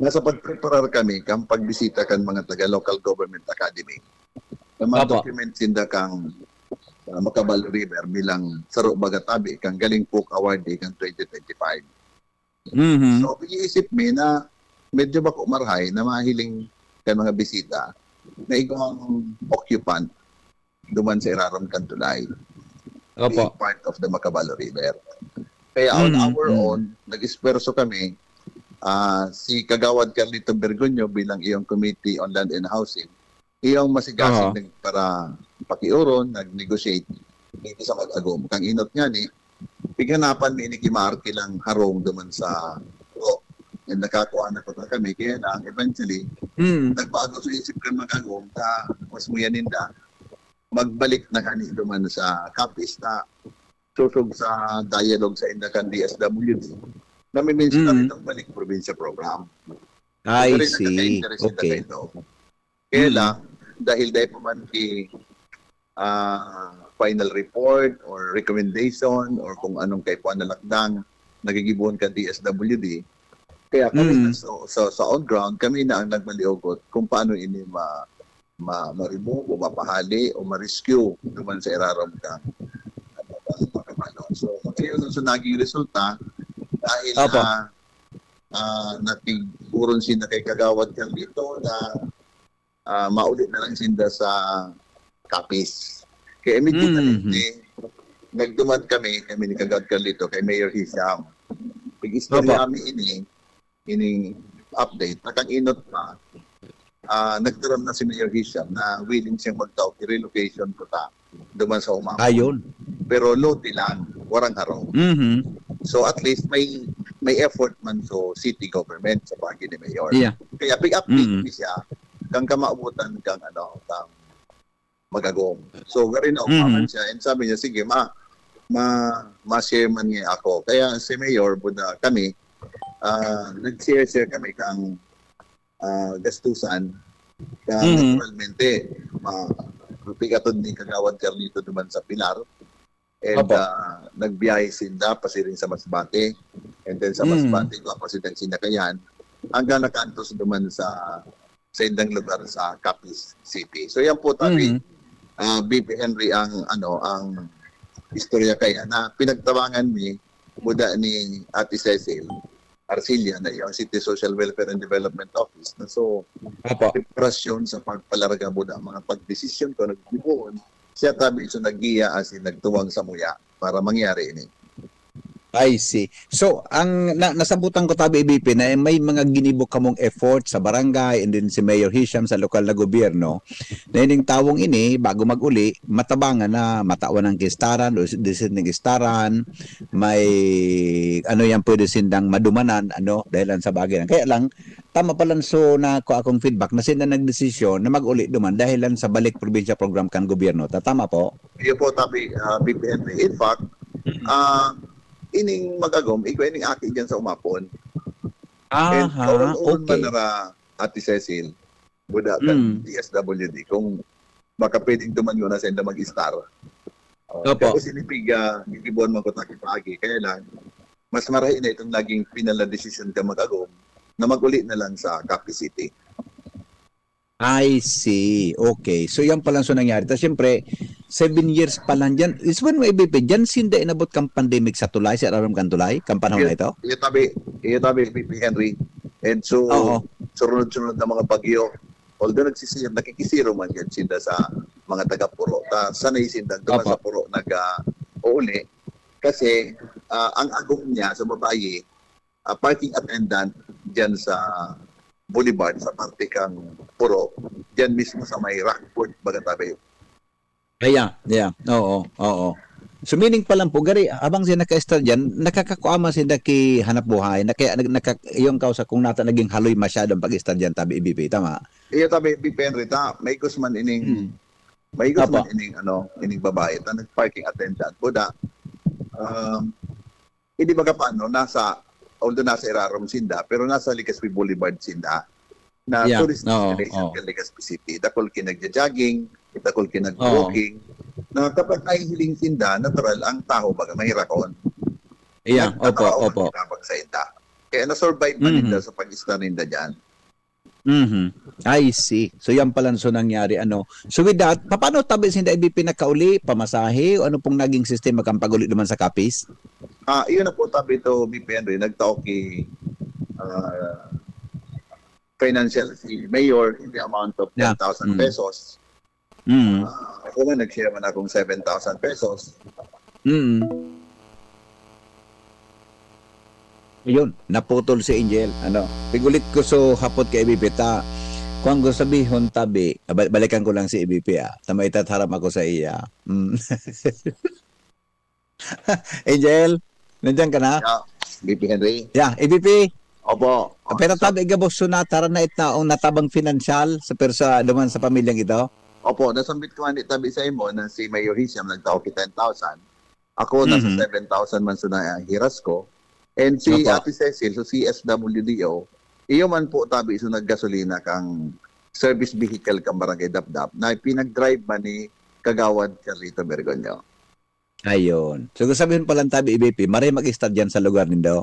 nasa pagpreparar kami kang pagbisita kan mga taga Local Government Academy na Opo. ma-document sinda kang, ah, Macabal River bilang saro baga tabi kang Galing Cook Awardee kang twenty twenty-five. Mhm. So, iisip mi na medyo bako marahay na mahiling kan mga bisita na igwang occupant duman sa irarom kan tulay. Opo. Being part of the Macabal River. Kaya on Mm, our mm. own, nag-esfuerzo kami. Ah, si Kagawad Carlito Bergonyo bilang iyong Committee on Land and Housing, iyong masigasig Aha. nag-, para pakiuron, nag-negotiate dito sa mag-agom. Kang inot nga ni, pighanapan mi ini ki maarkilang harong duman sa Ro. And nakakuha na kuta kami. Kaya lang, eventually, Mm. nagbago sa isip kan mag-agom, ta mas muya ninda, magbalik na kani duman sa Capiz ta susog sa dialogue sa inda kan D S W D. Nami-mention na Mm. itong balik probinsya program. I Pero see. nagkaka-interest sila Okay. kayo. Kaya Mm. lang, dahil dahil pa man ki, ah, final report or recommendation or kung anong kaipuhan na lakdang nagigibohon kan D S W D, kaya kami Mm. na sa, sa, sa on ground, kami na ang nagmaliugot kung paano ini ma-, ma-, ma-remove o mapahali o ma-rescue duman sa irarom kang, ano, kang Macabal. So, yun ang naging resulta dahil, Opo. ah, ah, nakig-uron sinda kay Kagawad Carlito na, ah, mauli na lang sinda sa Capiz. Kaya immediately, Mhm. nagduman kami, kami ni Kagawad Carlito, kay Mayor Hisham. Pag-istorya Opo. kami ini, ining update, nakang inot pa, ah, nagtaram na si Mayor Hisham na willing siyang magtao ki relocation kuta duman sa Umapon. Ayun. Pero lote lang, warang harong. Mhm. So at least may, may effort man so city government sa pagi ni Mayor. Yeah. Kaya big update Mhm. ni siya, kang kamawotan kang ano, kang mag-agom. So, gari na Mhm. umaman siya and sabi niya, "Sige, ma-, ma-, ma-share man niya ako." Kaya si Mayor, buda kami, ah, nag-share-share kami kang, ah, gastusan. Kaya Mhm. naturalmente, ma-, pigatod ni Kagawad Carlito duman sa Pilar. And, Opo. ah, nagbiyahe sinda pasiring sa Masbate. And then sa Mm. Masbate, kung ako sindang sinakayan, hanggang nakaantos duman sa, sa indang lugar sa Capiz City. So, yan po, tabi, Mm. ah, B P Henry, ang, ano, ang istorya kaya na pinagtabangan mi, buda ni Ate Cecil Arcilla na yung City Social Welfare and Development Office. Na so, Opo. preparasyon sa pagpalarga buda, mga pagdesisyon ko, nagbubuon, siya tabi so naggiya asin nagtuwang sa muya para mangyari ini. I see. So, ang na, nasabutan ko tabi, B P, na may mga ginibo kamong effort sa barangay and then si Mayor Hisham sa lokal na gobyerno na ining tawong ini, bago mag-uli, matabangan na matawan ng kistaran o disin ng kistaran, may ano yan pwede sindang madumanan, ano, dahil lang sa bagay na. Kaya lang, tama pala so na ko akong feedback na sila nagdesisyon na mag-uli duman dahil lang sa balik probinsya program kan gobyerno. Ta-, tama po? Iyo po, tabi, ah, B P N P. In fact, Mm. ah, ining mag-agom, igwa ining aki dyan sa Umapon. And Aha, kauron-uron man okay. nara Ate Cecil, buda kan Mm. D S W D, kung baka pwedeng duman yun na senda mag-star. Oh, Opo. Tapos inipig, ah, gigibuan man ko taki pagi. Kaya lang, mas marahay na itong naging final na desisyon ka mag-agom na mag-uli na lang sa Capiz City. I see. Okay. So, yan pa lang so nangyari. Tapos, siyempre, seven years pa lang dyan. Is when may B P, dyan sinda inabot kang pandemic sa tulay, sa irarom kang tulay, kang panahon na Iyo, ito? iyo tabi, iyo tabi, B P Henry. And so, Oo. surunod-sunod na mga bagyo. Although nagsisir-, nakikisiro man yan sinda sa mga taga-Puro. Ta, sanay sinda, duman Opo. sa Puro, nag, ah, uuli. Kasi, ah, ang agom niya sa babayi, ah, parking attendant diyan sa Boulevard, sa parte kang Purok, diyan mismo sa may Rockford, baga tabi. Kaya, yeah. Oo, oo. So, meaning pa lang po, gari, habang siya naka-start dyan, nakakakua man siya naki hanap buhay, naki, nag- naka, yung kausa kung nata naging haloy masyado ang pag-start dyan, tabi I B P, tama? Iyo tabi, B P Henry, ta, may gusman ining, Hmm. may Apo. gusman ining, ano, ining babae, ta, nag-parking attendant po da. Um, hindi baga paano, nasa, although nasa Irarom sinda, pero nasa Legazpi Boulevard sinda, na Yeah, tourist oo, destination oo. kan Legazpi City. Dakul ki nagja-jogging, dakul ki nag-walking. Na kapag nahihiling sinda, natural, ang tawo baga mahirakon. Yeah, opo, Nagtatao opo. Kapag sa inda. Kaya na-survive man Mhm. ninda sa pag-istar ninda dyan. Mhm. I see. So, yan pala so nangyari, ano. So, with that, paano tabi sinda I B P nakauli? Pamasahe? O ano pong naging sistema kang pag-uli naman sa Capiz? Ah, iyon na po, tabi to, B P Henry, nagtao ki, ah, financial si Mayor in the amount of Yeah. ten thousand Mm. pesos. Mm. Ah, ako man, nag-share man akong seven thousand pesos. Mm. Ayun, naputol si Angel. Ano, pigulit ko so hapot kay I B P ta. Kung ko sabihon tabi, bal- balikan ko lang si I B P, ah. Tama, itatharam ako sa iya. Mm. Angel, nandiyan ka na? Yeah, B P Henry. Yeah, I B P. Opo. Pero tabi, gabos so nataran na itnaong natabang financial sa persa duman sa pamilyang ito? Opo, nasambit ko nga ni tabi sa imo na si Mayor Hisham nagtao ki ten thousand. Ako, nasa Mhm. seven thousand man sa nahiras ko. And si Opo. Ate Cecil, so C S W D O, iyo man po tabi sa naggasolina kang service vehicle kang Barangay Dapdap na pinag-drive man ni Kagawad Carlito Bergonyo. Ayun. So, sabihin pa lang tabi, I B P, maray mag-start dyan sa lugar nindo.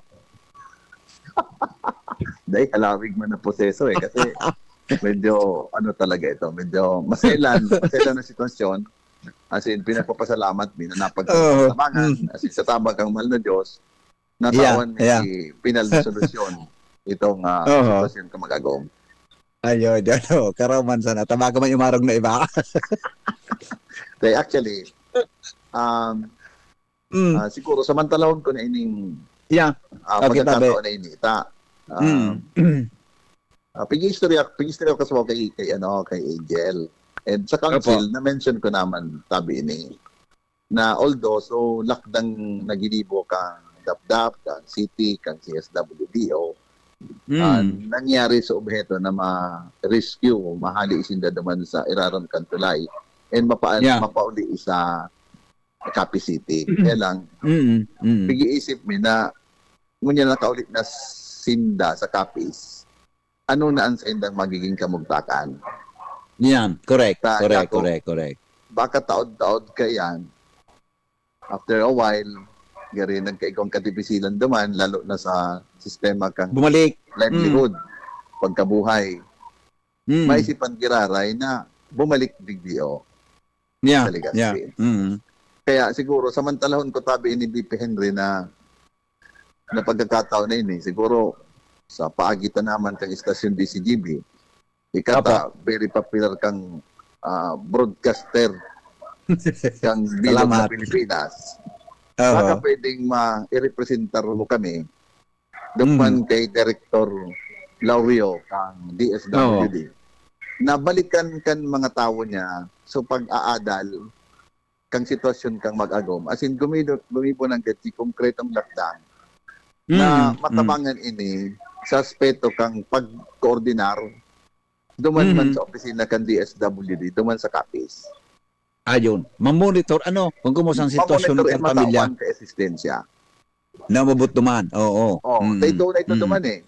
Dahil halawig man ang proseso eh, kasi medyo ano talaga ito, medyo maselan, maselan na sitwasyon. As in, pinapapasalamat din na napagtabangan. Mm. As in, sa tabang kang mahal na Diyos, natawan Yeah, yeah. May pinal na solusyon itong ah, Oo. sitwasyon ka mag-agom. Ayun, yun. Oh, karaw man sana. Tama ka man umarog na iba. Kaya actually, um, Mm. ah, siguro samantalahon ko na ining Yeah. ah, Okay, pagkakataon tabi. na ini. Ta, ah, Mm. ah, pag-istorya, pag-istorya ko sa mga kay, kay, ano, kay Angel. And sa council, Opo. na-mention ko naman, tabi ini, na although, so, lakdang naginibo kang Dapdap, kang City, kang C S W D O, Mm. ah, nangyari sa obheto na ma-rescue, mahali sinda duman sa irarom kan tulay, and mapa- Yeah. mapauli sa Capiz City. Mm. Kaya lang, Mm. Mm. pag-iisip mi na, ngunyan nakauli na sinda sa Capiz, ano na ang saindang magiging kamugtakan? Yan. Correct. Ta- Correct. Yako, Correct. Correct. baka taod-taod kaiyan, after a while, gari nagkaigwang kadipisilan duman, lalo na sa sistema kang Bumalik. livelihood, pagkabuhay. Mm. Maisipan giraray na bumalik digdi o Yeah. sa Legazpi. Yeah. Mm. Kaya siguro, samantalahon ko tabi ni B P Henry na, na pagkakataon na ini, siguro sa paagitan naman kang istasyon D C G B, ikaw Apo. ta, very popular kang ah, broadcaster kang bilog na Salamat. Pilipinas. Oo. Baka pwedeng ma-representar mo kami duman Mhm. kay Director Laureo kang D S W D. Na balikan kan mga tawo niya, so pag-aadal kang sitwasyon kang mag-agom. As in, gumido, gumibo ng gati konkretong lakdang na Mm, mm. matabangan ini sa aspeto kang pag-coordinar duman man Mhm. sa opisina kan D S W D, duman sa Capiz. Ayun. Mamonitor, ano, kung kumusta ang sitwasyon Mamonitor ng ang pamilya matawan kay asistensya. na umabot duman. Oo. Oh, Mm, tayo na ito mm. duman eh.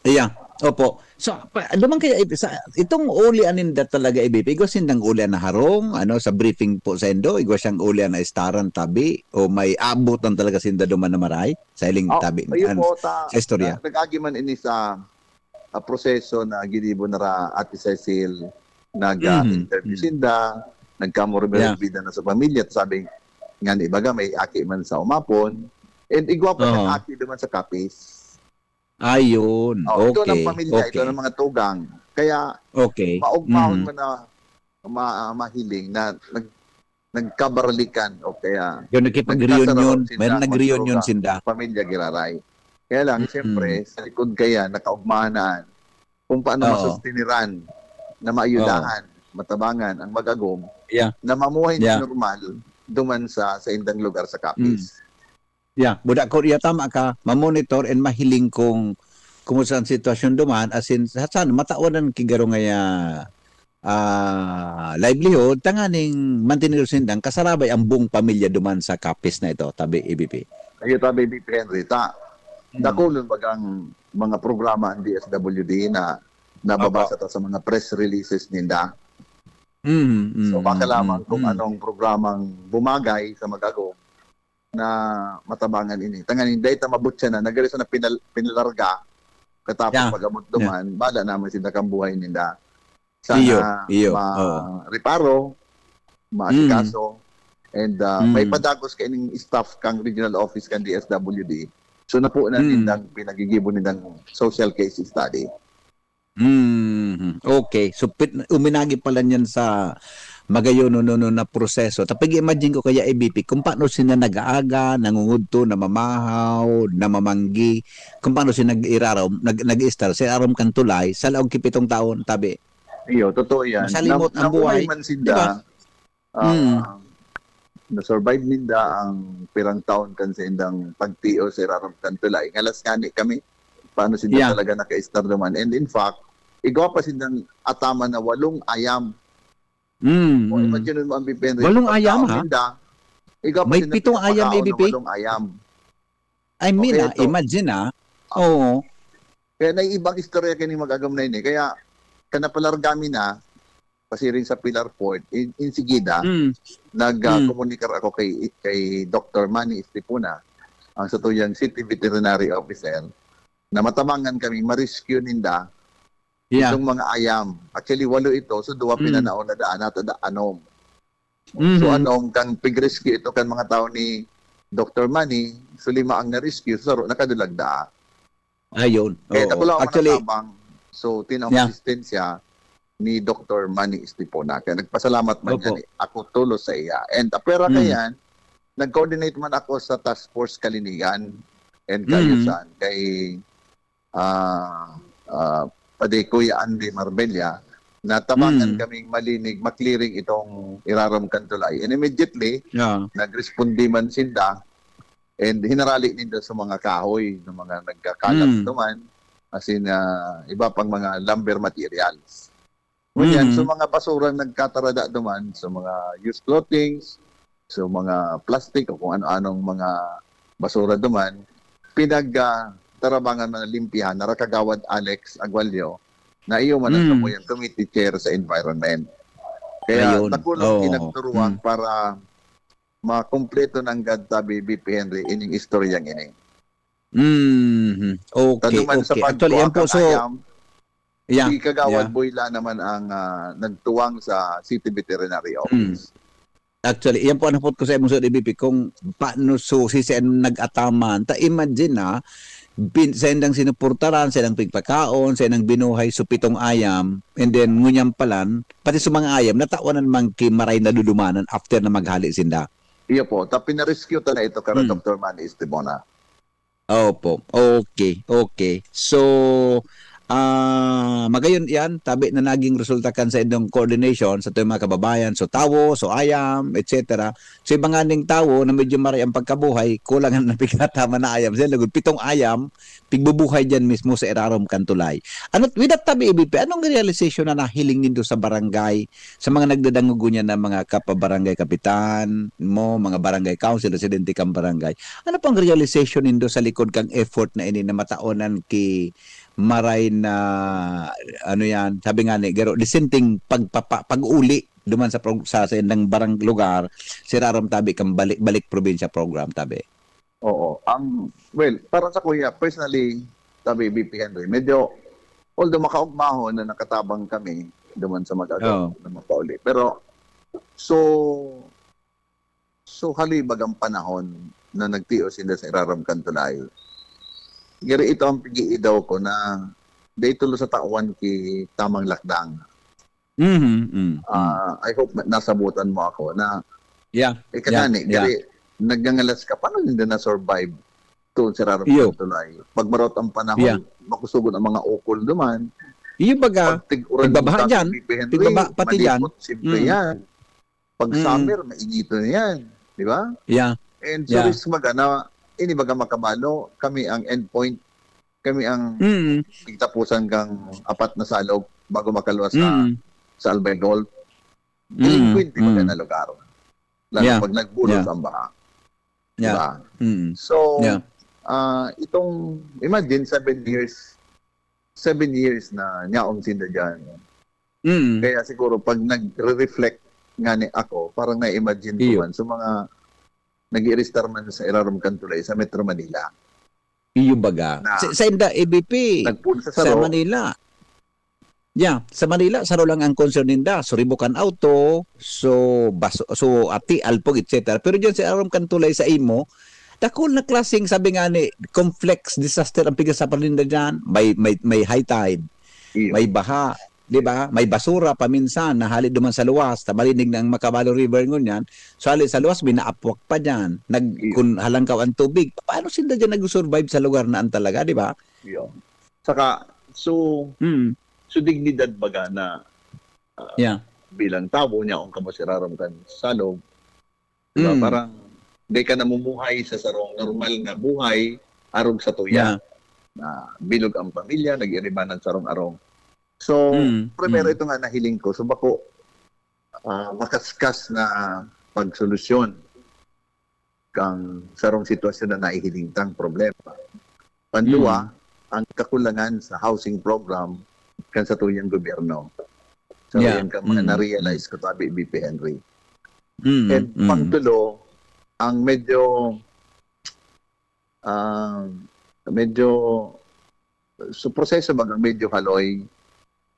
Iya, opo. So, pa, duman kaya, sa, itong ulian ninda talaga, I B P, igwa sindang ulian na harong, ano, sa briefing po sa indo, igwa siyang ulian na istaran tabi, o may abutan talaga sinda duman na maray, sa iling Oh, tabi, ayun an-, po, ta, sa istorya. na, nag-agi man ini sa ah, proseso na ginibo na ra Ate Cecil, nag-interview Mhm, mhm. sinda, nagkamurmurag bida na sa pamilya, at sabi nga ni baga, may aki man sa umapon, and igwa pa siyang Oo. aki duman sa Capiz. Ayun. Oh, ito ng Okay. Pamilya, ito Okay. Ng mga tugang. Kaya, Okay. maugmahon Mhm. man na ma- mahiling na nag, nagkabaralikan o kaya Yung nakipag-reunion, nagkasaraw sinda may nag-reunion magduruga, sinda. Pamilya Giraray. Kaya lang, Mm. siyempre, sa likod kaya, nakaugmahan na kung paano Oo. masustiniran na maayudahan, matabangan ang mag-agom Yeah. na mamuhay Yeah. na normal duman sa sa indang lugar sa Capiz. Yeah, buda ko iya, tama ka, mamonitor and mahiling kung kumusta ang sitwasyon duman, as in, sa, saan, matawan ang kigaro ngaya ah, livelihood, tanganing mantener sindang kasarabay ang buong pamilya duman sa Capiz na ito, tabi, A B P. Ayo tabi, B P Henry, ta, Mm. dakulon bagang mga programa ang D S W D na nababasa ta sa mga press releases ninda. Mm, So, mm, baka lamang mm, kung mm. anong programang bumagay sa mag-agom na matabangan ini. Tanganing dahil ta mabutya na, nagari sa na pinal- pinalarga, katapos Yeah, pag-abot yeah. duman, bala naman sinda kang buhay ninda. Iyo, Sana iyo, ma- oo. reparo, maasikaso, and uh, may Mm. padagos kaining staff kang regional office kan D S W D. So, napunan Mm. nindang pinagigibo nindang social case study. Mm. Okay. So, pit- uminagi pala niyan sa magayon no, no, no, na proseso. Tapag imagine ko kaya, A B P, kung paano sila nag-aaga, nangungudto, namamahaw, namamanggi, kung paano sila nag-iraraw, nag, nag-istar, sa irarom kan tulay, sa laog ki pitong taon, tabi. Iyo, totoo yan. Masalimot Na- ang nabuhay buhay. man Di ba? sinda, ah, Mm. na-survive ninda ang pirang taon kan sa indang pagtios sa irarom kan tulay. Ngalas ngani kami, paano sinda Yeah. talaga naka-istar duman. And in fact, igwa pa sindang ataman na walong ayam. Mm, O, mm. imagine mo ang B P N Walong pagkaon ayam, ha? ninda. Igwa pa May sindang pitong ayam, pinapakaon na A B P? walong ayam. I mean, Okay, ah, ito. imagine, ah. Oo. Kaya naiibang istorya kini mag-agom na ini. Kaya, kanapalarga mi na, pasiring sa Pilar Fort, in, insigida, Mm. nag-komunikar Mm. ako kay kay Doktor Manny Estipona, ang satuyang City Veterinary Officer, na matabangan kami ma-rescue ninda Yeah. itong mga ayam. Actually, walo ito. So, duwa Mm. pinanaon na daan, nata da anom. Mhm. So, anom, kan pig-rescue ito kan mga tao ni Doktor Manny, so lima ang na-rescue, so saro nakadulag daa. Ayun. Kaya Oo. dakula ang Actually, manatabang, so tinang Yeah. asistensya ni Doktor Manny Estipona. Kaya nagpasalamat man Opo. yan, eh. Ako tulos sa iya. And apera Mm. kayan, nag-coordinate man ako sa Task Force Kalinigan and Mm. Kaayusan kay ah, ah, padi Kuya Andy Marbella, natabangan Mm. kaming malinig, makliring itong irarom kan tulay. And immediately, Yeah. nagrespondi man sinda and hinarali ninda sa mga kahoy, ng mga nagkakalat Mm. duman, as in, ah, iba pang mga lumber materials. Ngunyan, Mhm. sa mga basura nagkatarada duman, sa mga used clothings, sa mga plastic o kung ano-anong mga basura duman, pinag, ah, tarabangan man na limpihan na Kagawad Alex Agualyo, na iyo man ang Mm. samuyang committee chair sa environment. Kaya Ayun. dakulong Oo. pinagturuan Mm. para makumpleto nanggad tabi, B P Henry, ining istoryang ini. Mhm. Okay, Tanuman sa okay. Actually, yan po, pagkuha so, kang ayam, yeah, si Kagawad yeah. Boy Lana man ang, ah, nagtuwang sa City Veterinary Mm. Office. Actually, iyan po ang napot ko sa imong, Sir A B P, kung paano so, si Sen nag-ataman. Ta imagine na, bin, sa indang sinuportaran, sa indang pigpakaon, sa indang binuhay, so pitong ayam, and then ngunyan palan, pati sa mga ayam, natawan man ki maray na dudumanan after na maghali sinda. Iyo po, ta pinarescue ta na ito kara Mm. Doktor Manny Estibona. Opo. Okay, okay. So, ah, magayon iyan, tabi na naging resulta kan sa indong coordination sa tuyang mga kababayan, so tawo, so ayam, et cetera. So, iba nganing tawo na medyo maray ang pagkabuhay, kulang na napigataman na ayam. Sila lugod, pitong ayam, pigbubuhay diyan mismo sa irarom kan tulay. Ano, with that tabi, A B P, anong realization na nahiling nindo sa barangay, sa mga nagdadangog niya na mga kapabarangay kapitan mo, mga barangay council, residente kang barangay? Ano pang realization nindo sa likod kang effort na ini na mataonan ki maray na, ano yan, sabi nga ni Garo, disenteng pagpapa-, pag-uli duman sa prog-, sa, sa indang barang lugar, sa irarom tabi kang balik, balik probinsya program tabi. Oo. Ang, well, para sa kuya, personally, tabi, B P Henry, medyo, although makaugmahon na nakatabang kami duman sa mag-agaw Oo. na mapauli. Pero, so, so halibag ang panahon na nagtios sinda sa irarom kan tulay. Giri ito ang pag-iidaw ko na dahil tulo sa tawan ki tamang lakdang. Mhm, mm, mm. Ah, I hope na nasabutan mo ako na Yeah, yeah, yeah. Nagngangalas ka, paano ninda na-survive? Toon sa irarom kan tulay. Pag marot ang panahon, makusugon ang mga ukol duman. Iyo baga, pag tig-uran, pigbabaha dyan, B P Henry, pigbabaha pati dyan. Malipot, siyempre yan. Pag summer, mainiton yan. Di ba? Yeah. And so, yeah, risk baga na, ini baga makabalo, kami ang endpoint, kami ang pigtapusan kang apat na salog bago makaluwas sa, sa Albay Gulf. Delinquent, di baga na lugar. Lalo pag nagbulos ang baha. Yeah. Diba? So, ah, itong, imagine, seven years, seven years na nyaong sinda dyan. Kaya siguro, pag nagre-reflect nga ni ako, parang na-imagine ko man, so mga nag-iiristar man sa irarom kan tulay sa Metro Manila. Iyo baga. Na sa, sa inda, A B P, nagpun sa sa saro. Manila. Yeah, sa Manila, saro lang ang concern ninda. So, ribukan auto, so, bas-, so, ati, alpog, et cetera. Pero dyan sa irarom kan tulay sa imo, dakul na klaseng, sabi nga ni, complex disaster ang pinagsasabot ninda dyan. May, may, may high tide, iyo, may baha, di ba? May basura paminsan, nahali duman sa luwas, ta marinig na ang Macabalo River ngunyan. So, hali sa luwas, may naapwak pa dyan. Nag-, iyo, kun halangkaw ang tubig, paano sinda dyan nag-survive sa lugar na an talaga, di ba? Iyo. Saka, so, Mm. so dignidad baga na, ah, Yeah. bilang tawo, nyaong kamo sa irarom kan salog, di ba? Mm. Parang, di ka namumuhay sa sarong normal na buhay, arog sa tuya. Yeah. Na bilog ang pamilya, nag-iribanan sarong arong. So, Mm, primero, mm. ito nga nahiling ko. So, bako, ah, makaskas na pagsolusyon kang sarong sitwasyon na nahihiling tang problema. Pandua, Mm. ang kakulangan sa housing program kan satuyang gobyerno. Sa Yeah. tuyang ka mga Mm, na-realize mm. ko tabi, B P Henry. Mm, And mm. pangtulo, ang medyo, ah, medyo, so proseso bagang medyo haloy,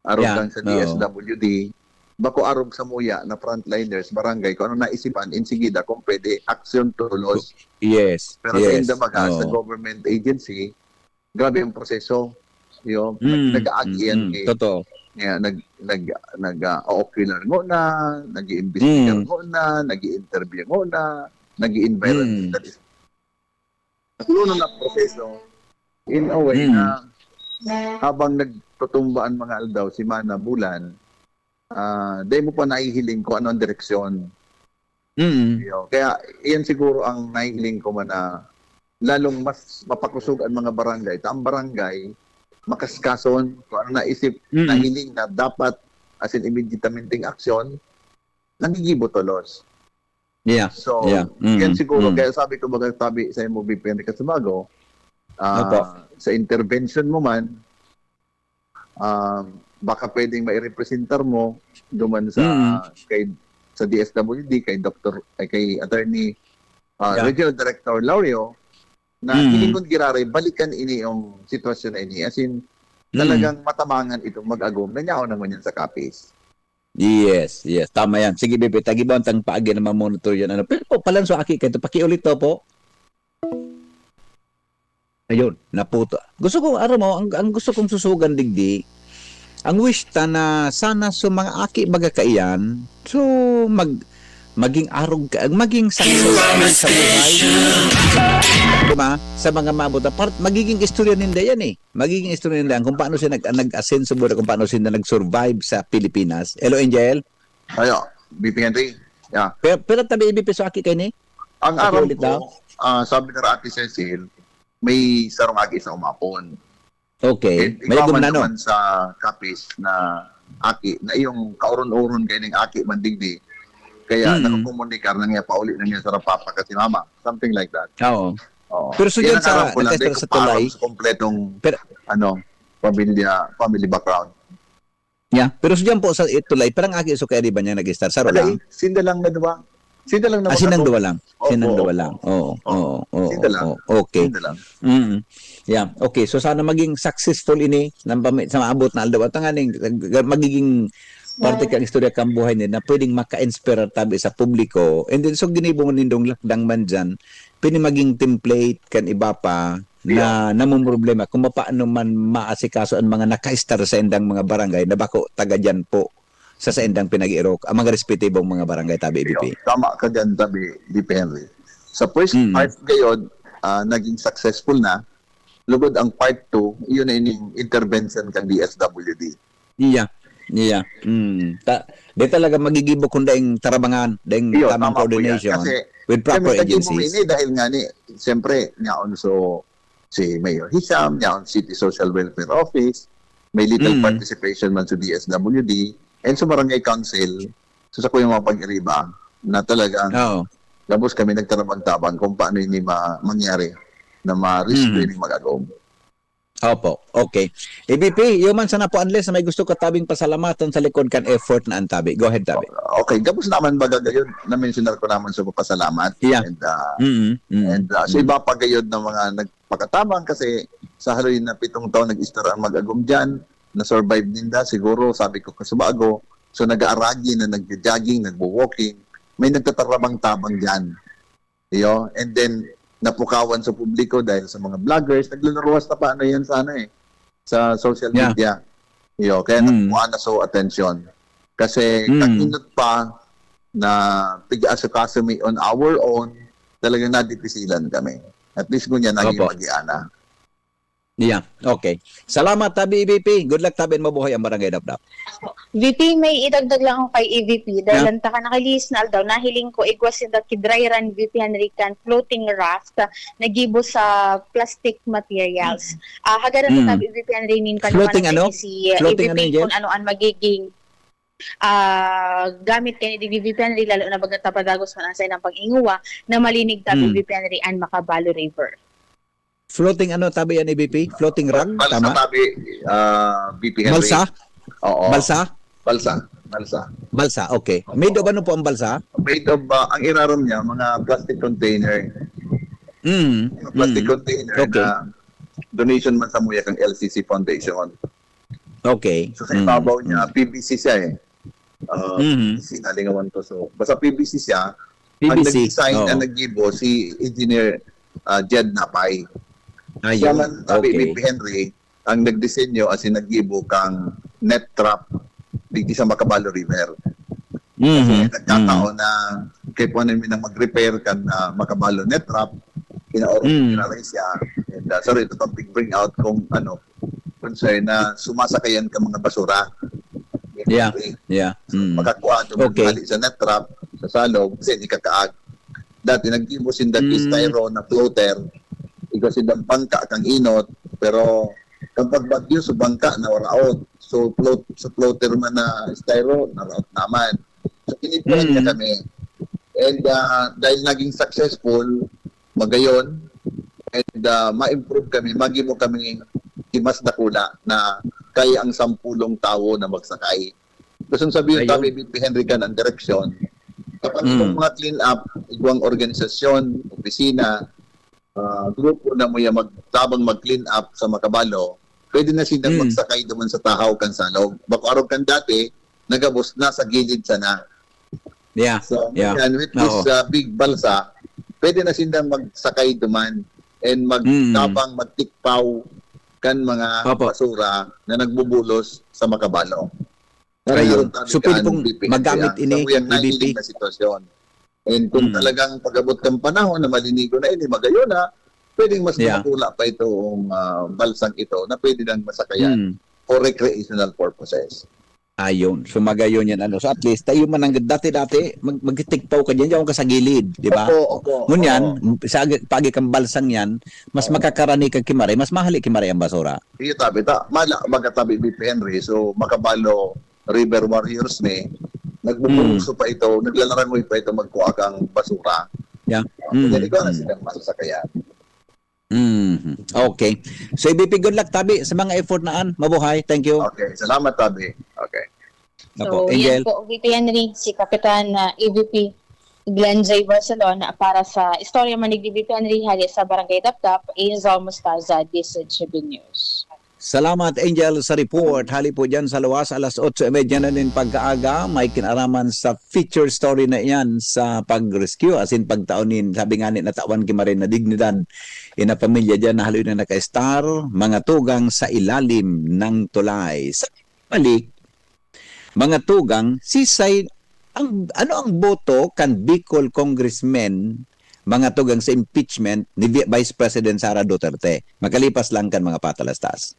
arog Yeah, lang sa oo. D S W D, bako arog samuya na frontliners, barangay, kung ano naisipan, insigida, kung pwede, aksyon tulos. Yes, Pero sa yes, inda baga, sa oo. government agency, grabe ang proseso. Yo, nag-, Mm, nag-aagi yan mm, mm. eh. Totoo. Kaya nag-, nag-, nag-, ah, ocular ngona, nag-iimbestigar Mm. ngona, nag-i-interview ngona, nag-i-environmental Mm. Tatlo na lang proseso. In a way Mm. na habang nagtutumba ang mga aldaw, semana, bulan, ah, dai mo pa nahihiling kung ano ang direksyon. Mm. Yo, kaya iyan siguro ang nahihiling ko man na lalong mas mapakusog ang mga barangay. Ta ang barangay, makaskason kung ano naisip, Mm. nahiling na dapat, as in, immediatamente aksyon, nagigibo tolos. Yeah, So, yeah. Mm, yan siguro, mm. kaya sabi ko, baga tabi sa imo, B P N Ricketts Bago, ah, Opo. sa intervention mo man, ah, baka pwedeng mairepresentar mo duman sa, Mm. kay, sa D S W D, kay Doktor, ay, kay Attorney, ah, Yeah. Regional Director Laureo, na Mm. hilingon giraray, balikan ini yung sitwasyon na ini. As in, Mm. talagang matamangan itong mag-agom na nyaon naman yan sa Capiz. Yes, yes. Tama yan. Sige, Bibi, tagibaon tang paagi na mamonitor yan. Ano? Pero po, palan so aki kayo. Pakiulit to po. Ayun, naputo. Gusto ko, aram mo, ang, ang gusto kong susugan digdi, ang wish ta na sana so mga aki baga kaiyan, so mag, maging arog ka, maging success ka sa buhay. Diba? Sa mga maabot na part, magiging istorya ninda yan eh. Magiging istorya ninda yan kung paano siya nag, nag-asenso buhay, kung paano sila nag-survive sa Pilipinas. Hello, Angel? Ayo, B P N T. Yeah. Pero, pero tabi, ibipiso aki kayo ni? Ang Aki aram ulit ko, daw? ah, sabi ni Ate Cecil, may sarong aki sa umapon. Okay. Eh, May ikaw man gumnano? naman sa Capiz na aki, na iyong kauron-uron kayo ng aki man digdi. Kaya Mm. nakakomunikar na niya, pauli na niya sa Rapapa kasi mama. Something like that. Oo. Oo. Pero so Yan dyan ang sa, aram ko lang, nag-start di ko sa pa alam Tulay. sa kompletong, Pero ano, pamilya, family background. Yeah. Pero so dyan po sa Tulay, parang aki so kaya di ba niya nag-start? Saro Alay, lang? sinda lang na duwa. Sinda lang Ah, naman sinang ako. duwa lang? Sinang Opo, duwa opo. lang? Oo, Oo. oo, oo, Sinda lang. oo. Okay. Sinda lang. Mm. Yeah. Okay. So sana maging successful ini ng pami-, sa maabot na aldaw. At ang aning, magiging parte kang istorya kang buhay nila na pwedeng maka-inspire tabi sa publiko. And then, so ginibo mo nindong lakdang man dyan, pwede maging template kan iba pa na Yeah. namumroblema kung paano man maasikaso ang mga nakaistar sa indang mga barangay na bako taga dyan po. sa saindang pinag-iirok ang mga respetibong mga barangay, tabi, E V P. Tama ka dyan, tabi, V P Henry. Sa first Mm. part gayod, ah, naging successful na. Lugod ang part two, iyon na ining intervention kan D S W D. Iya. Iya. Mm. Ta, di talaga magigibo kung daing tarabangan, daing Iyo, tamang tama po yan. coordination Kasi, with proper kami, naging agencies. Ini dahil nga ni, siyempre, nyaon so, si Mayor Hisham, nyaon City Social Welfare Office, may little Mm. participation man sa D S W D, and sa Barangay Council, so sa Kuyang mga pag-iriba, na talagang Oo. gabos kami nagtarabang-tabang kung paano ini ma- mangyari na ma-rescue Mm. ini mag-agom. Opo. Okay. E V P, iyo man sana po, unless may gusto ka tabing pasalamatan sa likod kan effort na antabi. Go ahead, tabi. Okay, gabos naman baga gayon, na-mentionar ko naman sa papasalamat. Yeah. And, ah, Mm, mm. and ah, sa Mm. iba pa gayod na mga nagpakatabang kasi sa haloy na pitong taon nag-istar ang mag-agom dyan, na-survive ninda, siguro sabi ko kasubago, so nag-aaragi na nag-jogging, nagwo-walking, may nagtatarabang-tabang dyan. Iyo, and then napukawan sa publiko dahil sa mga vloggers, nagluluwas na paano yan sana eh, sa social Yeah. media. Iyo, kaya Mm. nakuha na so attention. Kasi Mm. kainot pa na pig-asikaso mi on our own, talagang nadipisilan kami. At least ngunyan, naging Opo. Magiana. Yeah, okay. Salamat, tabi E V P. Good luck, tabi, mabuhay ang Barangay Dapdap. V P, may idagdag lang ako kay E V P. Dahil Yeah. ang taka nakalihis na aldaw, nahiling ko, igwa sinda ki dry run, V P Henry, kan floating raft, ah, nagibo sa plastic materials. Ah, hagaran Mm. ko tabi, V P Henry, nin Floating panukanan ano? ni si, ah, Floating E V P, ano, Angel? Kung ano ang magiging ah, gamit kani di V P Henry, lalo na baga tapadagos man ang saindang pag-inguwa, na malinig tabi Mm. V P Henry an Macabalo River. Floating ano, tabi yan, E V P? Floating rug? Balsa Tama? tabi, ah, V P Henry. Balsa? Oo. Balsa? Balsa. Balsa. Balsa, okay. Made of ano po ang balsa? Made of, ah, ang irarom niya, mga plastic container. Mm. Mga plastic Mm. container Okay. na donation man sa muya kang L C C Foundation. Okay. So sa Mm. ibabaw niya, Mm. P V C siya eh. Ah, Mhm. P V C, nalingawan ko. So, basta P V C siya. P V C. Ang nag-design, Oo. ang naggibo, si Engineer ah, Jed Napay. Ayun. Siya man, sabi, Okay. V P Henry, ang nagdisenyo as in naggibo kang net trap digdi sa Macabalo River. Mhm. Nagkataon na kay po namin na mag-repair kan ah, Macabalo net trap, kinaorong Mm. mm. siya. And uh, sorry, ito pang big bring out kung ano, concern na sumasakayan ka mga basura. Yeah. Yeah. Mm. Makakuha doon Okay. Hali sa net trap, sa salog, kasi ikakaag. Dati naggibo sinda Mm. styro na floater, igwa sinda bangka kang inot, pero kapag bagyo, so bangka na waraot. So float, sa floater man na styro, naraot naman. So kinibuhan niya Mm. kami. And ah, dahil naging successful, magayon, and ah, ma-improve kami, magibo kami di mas dakula na kaya ang sampulong tawo na magsakay. Gusto sabihin Ayun. kami, V P Henry, kan ang direksyon. Kapag Mm. itong mga clean up, igwang organisasyon, opisina, ah, grupo na muya magtabang mag-clean up sa Macabalo, pwede na silang Mm. magsakay duman sa tahaw kan salog. Bako arog kan dati, nagabos na sa gilid sana. Yeah. So, Yeah. yan, with this Oo. uh, big balsa, pwede na silang magsakay duman and Mm. magtabang, magtikpaw kan mga Opo. basura na nagbubulos sa Macabalo. Ayun. Parang So, pwede tabi pong kan V P magamit Henry, ini, sa kuyang E V P? nahiling na sitwasyon. And kung Mm. talagang pag-abot ng panahon na malinigo na ini, magayon na, pwedeng mas Yeah. makula pa itong ah, balsang ito na pwede nang masakayan Mm. for recreational purposes. Ayun. So, magayon yan. Ano. So, at least, tayo man ang dati-dati, mag magtitikpaw ka dyan, diyan ka sa gilid, di ba? Opo, opo. Ngunyan, Oo. sa agi, paagi kang balsang yan, mas Oo. makakarani ka kimare, mas mahali kimare ang basura. Iyo tabi ta, mala, baga tabi V P Henry, so Macabalo River Warriors ni, nagbubungso Mm. pa ito, naglalarangoy pa ito magkuha kang basura. Yeah. Kaya Mm. ikaw na Mm. silang masasakayan. Mhm. Okay. So, E V P, good luck, tabi, sa mga effort na an. Mabuhay. Thank you. Okay, salamat tabi. Okay. Opo, So, Angel. yan po, V P Henry, si Kapitan ah, E V P Glenn J Barcelona para sa Istorya Manig ni V P Henry hali sa Barangay Dapdap, Angel Mostaza, D Z G B News. Salamat, Angel, sa report. Hali po dyan sa luwas, alas otso y media na nin pagkaaga, may kinaraman sa feature story na iyan sa pag-rescue, as in pagtaon nin, sabi nga ni, natawan ki marin na dignidad. Ina pamilya dyan na haloy na nakaistar, mga tugang sa ilalim ng tulay. Sa balik, Mga tugang, sisay ang, ano ang boto kan Bicol Congressmen, mga tugang, sa impeachment ni Vi-, Vice President Sara Duterte? Makalipas lang kan mga patalastas.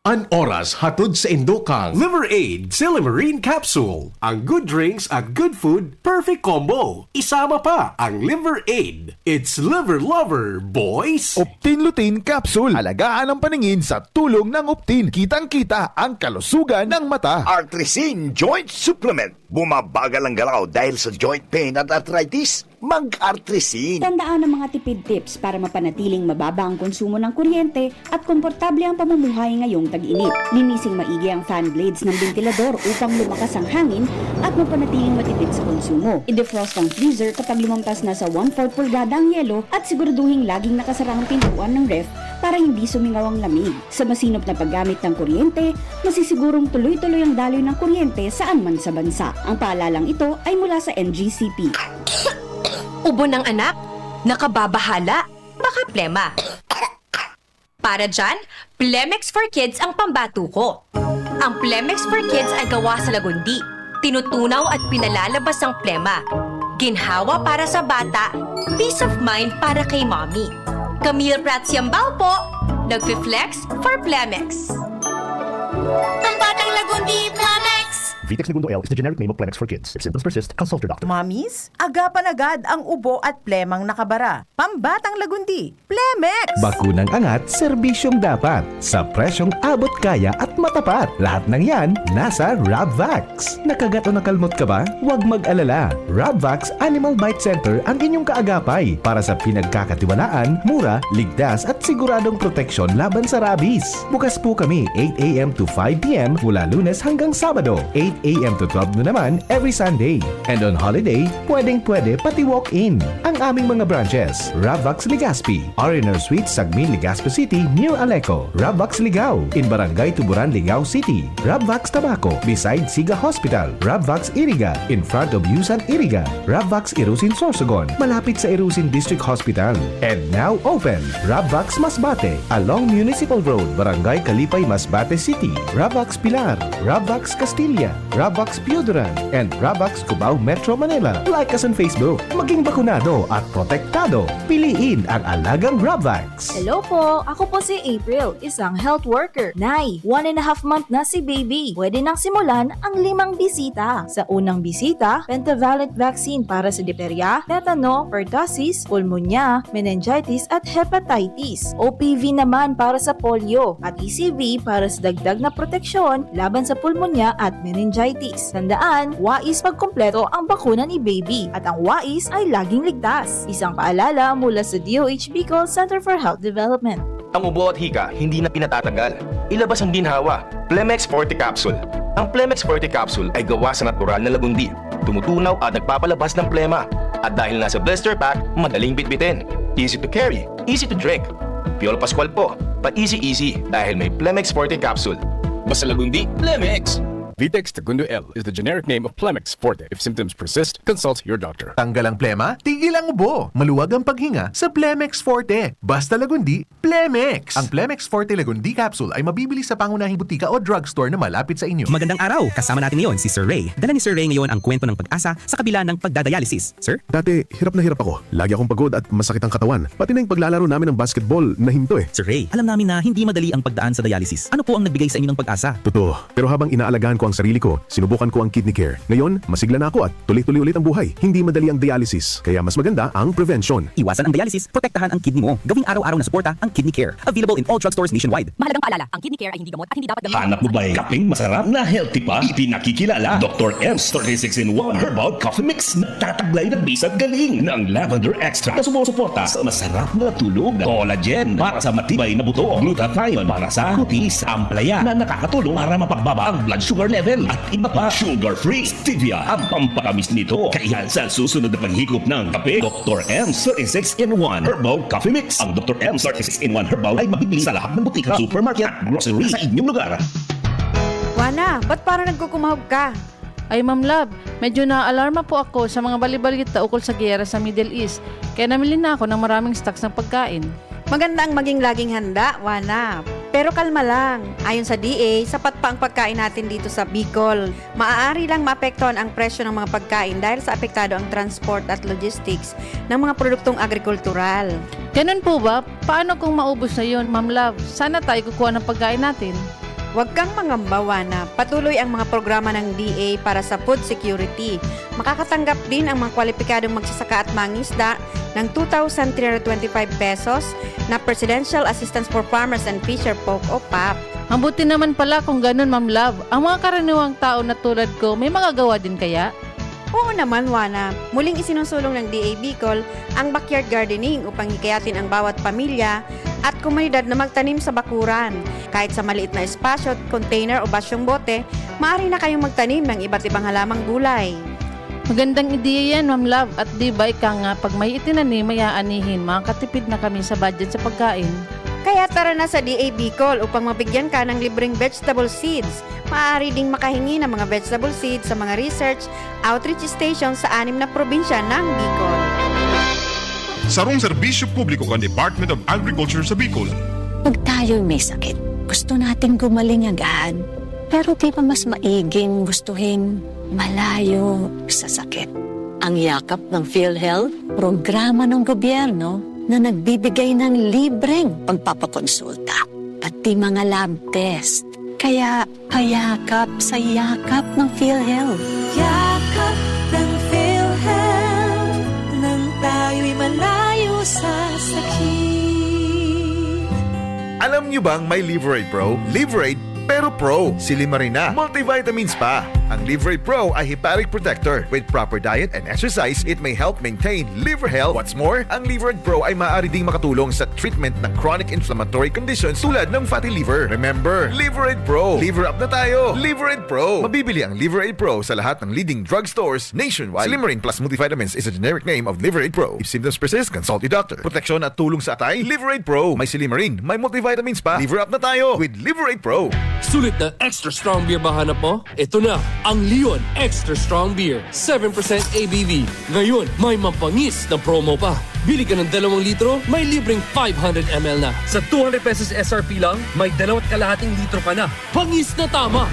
An oras hatod sa indokang Liver Aid Silimarin Capsule. Ang good drinks at good food, perfect combo. Isama pa ang Liver Aid. It's Liver Lover, boys! Optin Lutein Capsule. Alagaan ang paningin sa tulong ng Optin. Kitang-kita ang kalusugan ng mata. Artrisin Joint Supplement. Bumabagal ang galaw dahil sa joint pain at arthritis? Mag-Artrisin. Tandaan ang mga tipid tips para mapanatiling mababa ang konsumo ng kuryente at komportable ang pamumuhay ngayong tag-init. Linising maigi ang fan blades ng bentilador upang lumakas ang hangin at mapanatiling matipid sa konsumo. I-defrost ang freezer kapag lumampas na sa one-fourth pulgada ang yelo at siguraduhing laging nakasara ang pintuan ng ref para hindi sumingaw ang lamig. Sa masinop na paggamit ng kuryente, masisigurong tuloy-tuloy ang daloy ng kuryente saan man sa bansa. Ang paalalang ito ay mula sa N G C P. Ubo ng anak? Nakababahala? Baka plema. Para dyan, Plemex for Kids ang pambato ko. Ang Plemex for Kids ay gawa sa lagundi. Tinutunaw at pinalalabas ang plema. Ginhawa para sa bata, peace of mind para kay mommy. Camille Prats Yambao po, nagfi-flex for Plemex. Ang batang lagundi, Plemex! Vitex Negundo L is the generic name of Plemex for Kids. If symptoms persist, consult your doctor. Mommies, agapan agad ang ubo at plemang nakabara. Pambatang lagundi, Plemex! Bakunang angat, serbisyong dapat. Sa presyong abot kaya at matapat. Lahat ng yan, nasa Rabvax. Nakagat o nakalmot ka ba? Huwag mag-alala. Rabvax Animal Bite Center ang inyong kaagapay para sa pinagkakatiwalaan, mura, ligtas at siguradong proteksyon laban sa rabies. Bukas po kami eight a.m. to five p.m. mula Lunes hanggang Sabado, eight a.m. to twelve noon naman every Sunday. And on holiday, pwedeng-pwede pati walk-in. Ang aming mga branches, Rabvax Legazpi, R and R Suites, Sagmin, Legazpi City, near Aleco, Rabvax Ligao, in Barangay Tuburan, Ligao City, Rabvax Tabaco, beside Siga Hospital, Rabvax Iriga, in front of Yusan Iriga, Rabvax Irusin Sorsogon, malapit sa Irusin District Hospital. And now open, Rabvax Masbate, along Municipal Road, Barangay Kalipay, Masbate City, Rabvax Pilar, Rabvax Castilla, Rabvax Pioduran, and Rabvax Cubao, Metro Manila. Like us on Facebook. Maging bakunado at protektado. Piliin ang alagang Rabvax. Hello po! Ako po si April, isang health worker. Nay, one and a half month na si baby. Pwede nang simulan ang limang bisita. Sa unang bisita, pentavalent vaccine para sa diphtheria, tetano, pertussis, pulmonya, meningitis at hepatitis. O P V naman para sa polio at E C V para sa dagdag na proteksyon laban sa pulmonya at meningitis. Tandaan, wais pagkumpleto ang bakuna ni baby at ang wais ay laging ligtas. Isang paalala mula sa D O H Bicol Center for Health Development. Ang ubo at hika, hindi na pinatatagal. Ilabas ang ginhawa. Plemex Forte Capsule. Ang Plemex Forte Capsule ay gawa sa natural na lagundi. Tumutunaw at nagpapalabas ng plema. At dahil nasa blister pack, madaling bitbitin. Easy to carry, easy to drink. Piolo Pascual po, pa-easy-easy dahil may Plemex Forte Capsule. Basta lagundi, Plemex! Vitex Segundo L is the generic name of Plemex Forte. If symptoms persist, consult your doctor. Tanggal ang plema, tigil ang ubo. Maluwag ang paghinga sa Plemex Forte. Basta lagundi, Plemex! Ang Plemex Forte Lagundi Capsule ay mabibili sa pangunahing butika o drugstore na malapit sa inyo. Magandang araw! Kasama natin ngayon si Sir Ray. Dala ni Sir Ray ngayon ang kwento ng pag-asa sa kabila ng pagdadialysis. Sir? Dati, hirap na hirap ako. Lagi akong pagod at masakit ang katawan. Pati na yung paglalaro namin ng basketball, nahinto eh. Sir Ray, alam namin na hindi madali ang pagdaan sa dialysis. Ano po ang nagbigay sa inyo ng pag-asa? Totoo. Pero habang inaalagaan ko ang sarili ko, sinubukan ko ang Kidney Care. Ngayon, masigla na ako at tuloy-tuloy ulit ang buhay. Hindi madali ang dialysis, kaya mas maganda ang prevention. Iwasan ang dialysis, protektahan ang kidney mo. Gawing araw-araw na suporta ang Kidney Care. Available in all drugstores nationwide. Mahalagang paalala, ang Kidney Care ay hindi gamot at hindi dapat gamitin. Hanap mo ba yung kapeng masarap na healthy pa? Ipinakikilala, Doctor M's thirty-six in one Herbal Coffee Mix. Nagtataglay ng bisa at galing ng lavender extract na sumusuporta sa masarap na tulog, collagen para sa matibay na buto, glutathione para sa kutis, ampalaya na nakakatulong para mapagbaba ang blood sugar level, at iba pa. Sugar-free stevia ang pampatamis nito. Kaya sa susunod na paghigop ng kape, Doctor M's thirty-six in one Herbal Coffee Mix. Ang Doctor M's thirty-six in one Herbal ay mabibili sa lahat ng butika, supermarket at grocery sa inyong lugar. Wana, ba't parang nagkukumahog ka? Ay, Ma'am Love, medyo naaalarma po ako sa mga balibalita ukol sa giyera sa Middle East, kaya namili na ako ng maraming stocks ng pagkain. Maganda ang maging laging handa, Wana. Pero kalma lang. Ayon sa D A, sapat pa ang pagkain natin dito sa Bicol. Maaari lang maapektuhan ang presyo ng mga pagkain dahil sa apektado ang transport at logistics ng mga produktong agrikultural. Ganun po ba? Paano kung maubos na yun, Ma'am Love? Saan na tayo kukuha ng pagkain natin? Huwag kang mangamba, Wana. Patuloy ang mga programa ng D A para sa food security. Makakatanggap din ang mga kwalipikadong magsasaka at mangisda ng two thousand three hundred twenty-five pesos na Presidential Assistance for Farmers and Fisher Folk o pap. Mabuti naman pala kung ganun, Ma'am Love. Ang mga karaniwang tao na tulad ko, may magagawa din kaya? Oo naman, Wana. Muling isinusulong ng D A Bicol ang backyard gardening upang hikayatin ang bawat pamilya at komunidad na magtanim sa bakuran. Kahit sa maliit na espasyo, container o basyong bote, maaari na kayong magtanim ng iba't ibang halamang gulay. Magandang ideya yan, Ma'am Love. At di ba ika nga, pag may itinanim, may aanihin, makakatipid na kami sa budget sa pagkain. Kaya tara na sa D A Bicol upang mabigyan ka ng libreng vegetable seeds. Maaari ding makahingi ng mga vegetable seeds sa mga research outreach station sa anim na probinsya ng Bicol. Sarong serbisyo publiko kan Department of Agriculture sa Bicol. Pag tayo'y may sakit, gusto nating gumaling agad. Pero di ba mas maiging gustuhin malayo sa sakit? Ang Yakap ng PhilHealth, programa ng gobyerno na nagbibigay ng libreng pagpapakonsulta, pati mga lab test. Kaya payakap sa Yakap ng PhilHealth. Yakap ng PhilHealth, nang tayo'y malayo sa sakit. Alam nyo bang may Liverade Pro? Liverade, pero Pro. Silimarin na. Multivitamins pa. Ang Liverade Pro ay hepatic protector. With proper diet and exercise, it may help maintain liver health. What's more, ang Liverade Pro ay maaari ding makatulong sa treatment ng chronic inflammatory conditions tulad ng fatty liver. Remember, Liverade Pro. Liver up na tayo. Liverade Pro. Mabibili ang Liverade Pro sa lahat ng leading drugstores nationwide. Silimarin Plus Multivitamins is a generic name of Liverade Pro. If symptoms persist, consult your doctor. Proteksyon at tulong sa atay, Liverade Pro. May silimarin, may multivitamins pa. Liver up na tayo with Liverade Pro. Sulit na extra strong beer ba hanap mo? Ito na ang Leon Extra Strong Beer, seven percent A B V. Ngayon, may mabangis na promo pa. Bili ka ng dalawang litro, may libreng five hundred M L na. Sa two hundred pesos S R P lang, may dalawat kalahating litro ka na. Bangis na tama!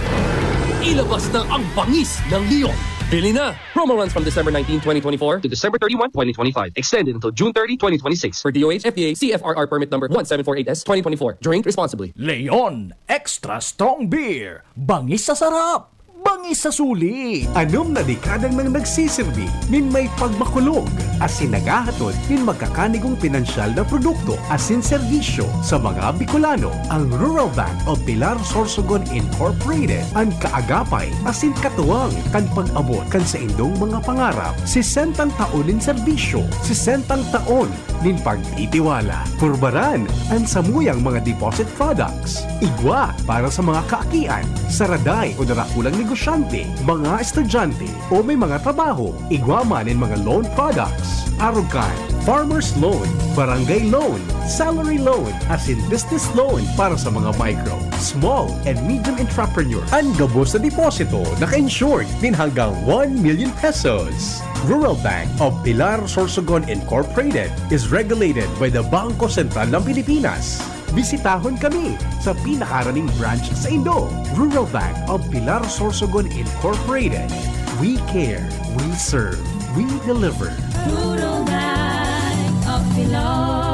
Ilabas na ang bangis ng Leon. Bili na! Promo runs from December nineteen, twenty twenty-four to December thirty-one, twenty twenty-five. Extended until June thirty, twenty twenty-six. For D O H F D A C F R R permit number one seven four eight S twenty twenty-four. Drink responsibly. Leon Extra Strong Beer. Bangis sa sarap, bangis sa suli. Anom na dekada nang nagsisirbi nin may pagmakulog asin naghahatod nin magkakanigong pinansyal na produkto asin serbisyo sa mga Bicolano. Ang Rural Bank of Pilar Sorsogon Incorporated an kaagapay asin katuwang kan pag-abot kan saindong mga pangarap. Sesentang taon nin serbisyo, sesentang taon nin pagtitiwala. Purbaran an samuyang mga deposit products. Igwa para sa mga kaakian, saraday o darakulang negosyante, mga estudyante o may mga trabaho. Igwa man nin mga loan products. Arog kan farmer's loan, barangay loan, salary loan, asin business loan para sa mga micro, small, and medium entrepreneur. An gabos na deposito naka-insured nin hanggang one million pesos. Rural Bank of Pilar Sorsogon Incorporated is regulated by the Bangko Sentral ng Pilipinas. Bisitahon kami sa pinakaraning branch saindo. Rural Bank of Pilar Sorsogon Incorporated. We care, we serve, we deliver. Rural Bank of Pilar.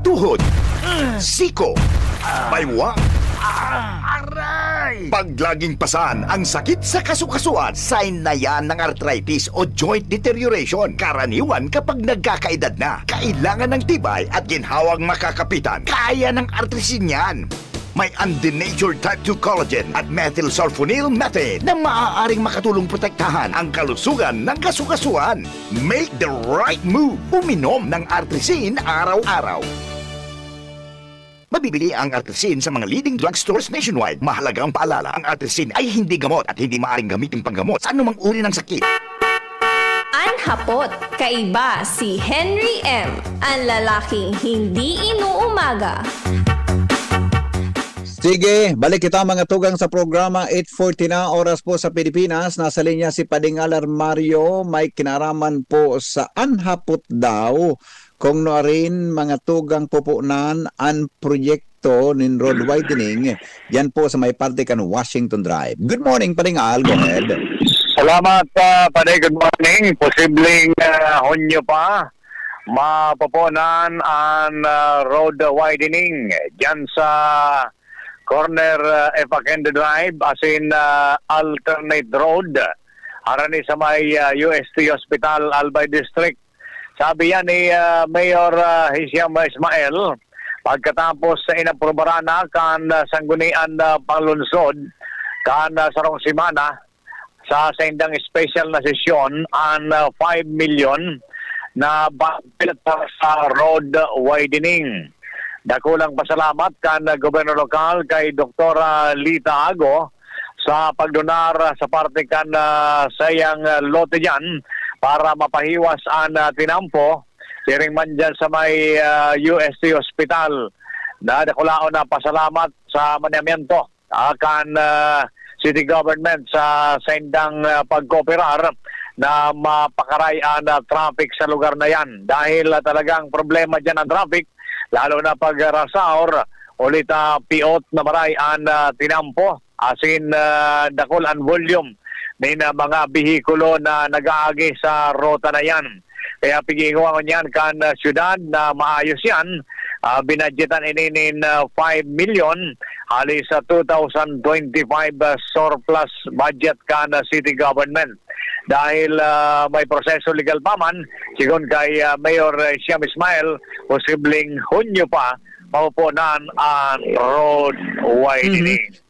Tuhod, siko, baywang, aray! Pag laging pasan ang sakit sa kasukasuan, sign na yan ng arthritis o joint deterioration. Karaniwan kapag nagkakaedad na, kailangan ng tibay at ginhawang makakapitan. Kaya ng artrisin yan. May undenatured type two collagen at methylsulfonyl methane na maaaring makatulong protektahan ang kalusugan ng kasukasuan. Make the right move. Uminom ng Artrisin araw-araw. Mabibili ang Artrisin sa mga leading drugstores nationwide. Mahalagang paalala, ang Artrisin ay hindi gamot at hindi maaaring gamitin panggamot sa anumang uri ng sakit. An Hapot, kaiba si Henry M, an lalaking hindi inuumaga. Sige, balik kita, mga tugang, sa programa. Eight forty na, oras po sa Pilipinas. Nasa linya si Pading Alarmario, may kinaraman po sa anhapot daw kung nuarin, mga tugang, pupunan an proyekto nin road widening. Yan po sa may parte kan Washington Drive. Good morning, Pading Al. Go ahead. Salamat, ah, Pare. Good morning. Posibleng, ah, Hunyo pa, mapupunan an, ah, road widening dyan sa corner, ah, Epakende Drive, as in, ah, alternate road. Harani sa may, ah, U S T Hospital, Albay District. Sabi yan ni, ah, Mayor, ah, Hisham Ismail, pagkatapos sa inaprubaran na kan, ah, Sanggunian na Panglungsod, kan, ah, sarong semana, sa saindang special na sesyon an, ah, five million na budget para sa road widening. Dakulang pasalamat kan, ah, gobyerno lokal kay Doktora Lita Ago sa pagdonar sa parte kan, ah, sayang, ah, lote diyan para mapahiwas an, ah, tinampo. Siring man diyan sa may, ah, U S T Hospital, na dakulaon na pasalamat sa manamiento, ah, kan, ah, city government sa saindang, ah, pagkooperar na mapakaray an, ah, traffic sa lugar na yan. Dahil, ah, talagang problema diyan ang traffic, lalo na pag rush hour, ulit, ah, piot na maray an, ah, tinampo, asin, ah, dakul an volume nin, ah, mga behikulo na nag-aagi sa ruta na yan. Kaya pig-iingwa ngunyan kan, ah, syudad na maayos yan. Ah, binadyetan ini nin, ah, five million hali sa two thousand twenty-five, ah, surplus budget kan, ah, city government. Dahil, ah, may proseso legal pa man, sigon kay, ah, Mayor, eh, Siam Ismail, posibleng Hunyo pa mapupunan an road widening.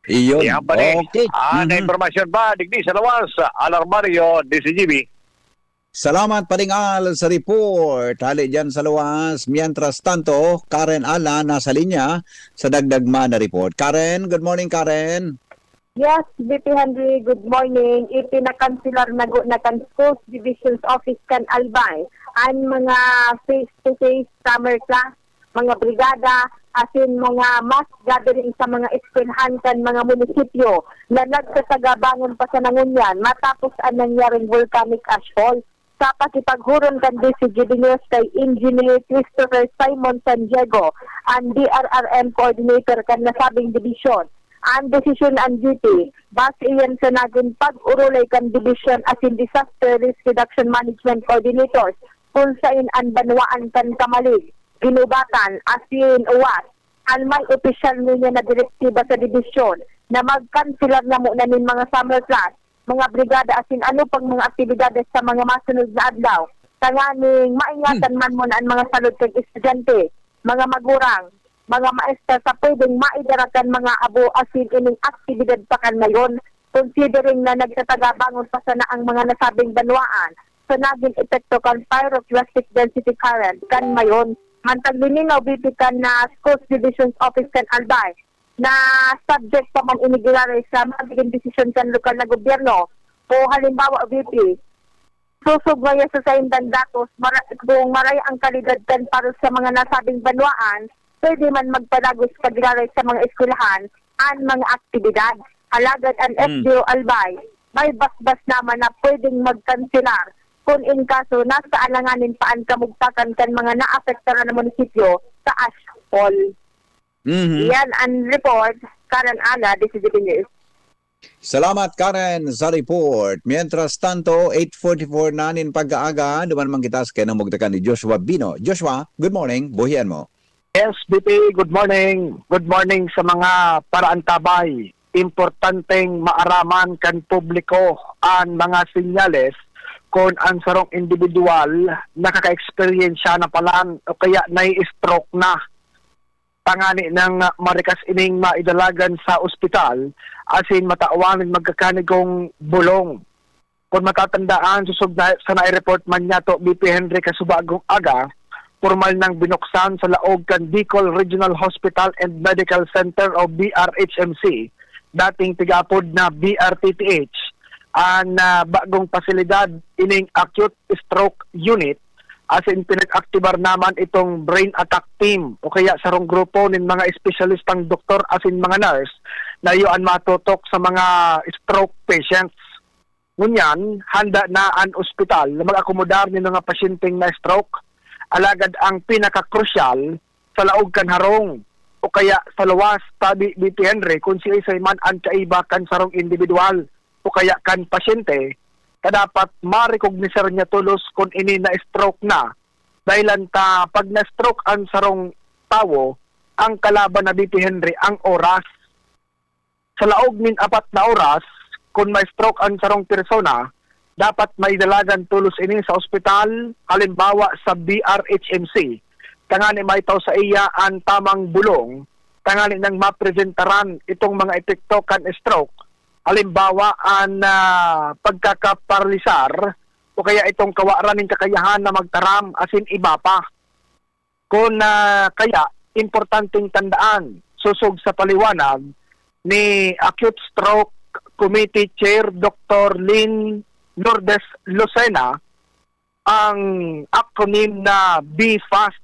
Iyon. Yan pa ni. Okay. Ah, na Mhm. impormasyon pa, digdi sa lawas, Alarmario, D C G B. Salamat, Pading Al, sa report. Hali dyan sa luwas. Mientras tanto, Karen Ala nasa linya sa dagdag man na report. Karen, good morning, Karen. Yes, V P Henry, good morning. Ipinakanselar na gu-, na kan Schools Division's Office kan Albay an mga face-to-face summer class, mga brigada, asin mga mass gathering sa mga eskwelahan kan mga munisipyo na nagtataga bangon pa sa nangunyan matapos an nangyaring volcanic ashfall. Sa pakipaghuron kan D C G B News kay Engineer Christopher Simon San Diego, an D R R M coordinator kan nasabing dibisyon, an desisyon an G P, base iyan sa nagin pag-orolay kan dibisyon asin disaster risk reduction management coordinators, kun sain an banwaan kan Camalig, Guinobatan, asin Uas, an may opisyal ngunyan na direktiba sa dibisyon na magkanselar na muna nin mga summer class, mga brigada asin ano pang mga aktibidades sa mga masunod na adlaw, tanganing maingatan man muna an mga salud kan estudyante, mga magurang, mga maestra sa pwedeng maidara kan mga abo asin ining aktibidad pa kan mayon, considering na nagtataga bangon pa sana ang mga nasabing banwaan sa nagin epekto kan pyroclastic density current kan mayon. Mantang lininaw, V P, kan na Schools Division's Office kan Albay, na subject pa man ini giraray sa magigin desisyon kan lokal na gobyerno. O halimbawa, V P, susog ngaya sa saindang datos, mara-, kung maray ang kalidad kan paros sa mga nasabing banwaan, pwede man magpadagos pa giraray sa mga eskwelahan an mga aktibidad. Alagad an Hmm. F D O Albay, may basbas naman na pwedeng magkanselar kun in kaso nasa alanganin pa an kamugtakan kan mga naapektaran na munisipyo sa ashfall. Mhm. Iyan an report, Karen Ala, D C G B News. Salamat, Karen, sa report. Mientras tanto, eight forty-four na nin pag-aaga, duman man kita sa kinamugtakan ni Joshua Bino. Joshua, good morning. Buhian mo. Yes, B P, good morning. Good morning sa mga paraantabay. Importanteng maaraman kan publiko an mga senyales kun an sarong indibidwal nakaka-eksperyensya na palan o kaya nai-stroke na. Tangani nang marikas ining maidalagan sa ospital asin matawan nin magkakanigong bulong. Kun matatandaan, sosog na, sa nai-report man niyato, B P Henry, kasubagong aga, pormal nang binuksan sa laog kan Bicol Regional Hospital and Medical Center o B R H M C, dating tig-apod na B R T T H, an, ah, bagong pasilidad, ining Acute Stroke Unit, asin pinag-aktibar naman itong brain attack team o kaya sarong grupo nin mga espesyalistang doktor asin mga nurse na iyo an matutok sa mga stroke patients. Ngunyan, handa na an ospital na mag-akomodar nin mga pasyenteng na-stroke. Alagad ang pinakakrusyal, sa laog kan harong o kaya sa luwas, tabi ni Henry, kun siisay man an kaiba kan sarong indibidwal o kaya kan pasyente, ta dapat marekognisar niya tolos kun ini na-stroke na. Dahilan ta pag na-stroke an sarong tawo, ang kalaban na ni Henry ang oras. Sa laog nin apat na oras, kun ma-stroke an sarong persona, dapat maidalagan tolos ini sa ospital, halimbawa sa B R H M C, tangani maitao sa iya an tamang bulong, tangani nang mapresentaran itong mga epekto kan stroke, halimbawa an, ah, pagkakaparalisar o kaya itong kawaran nin kakayahan na magtaram asin iba pa. Kun, ah, kaya, importanteng tandaan, sosog sa paliwanag ni Acute Stroke Committee Chair Doktor Lynn Lourdes Lucena, ang acronym na B FAST.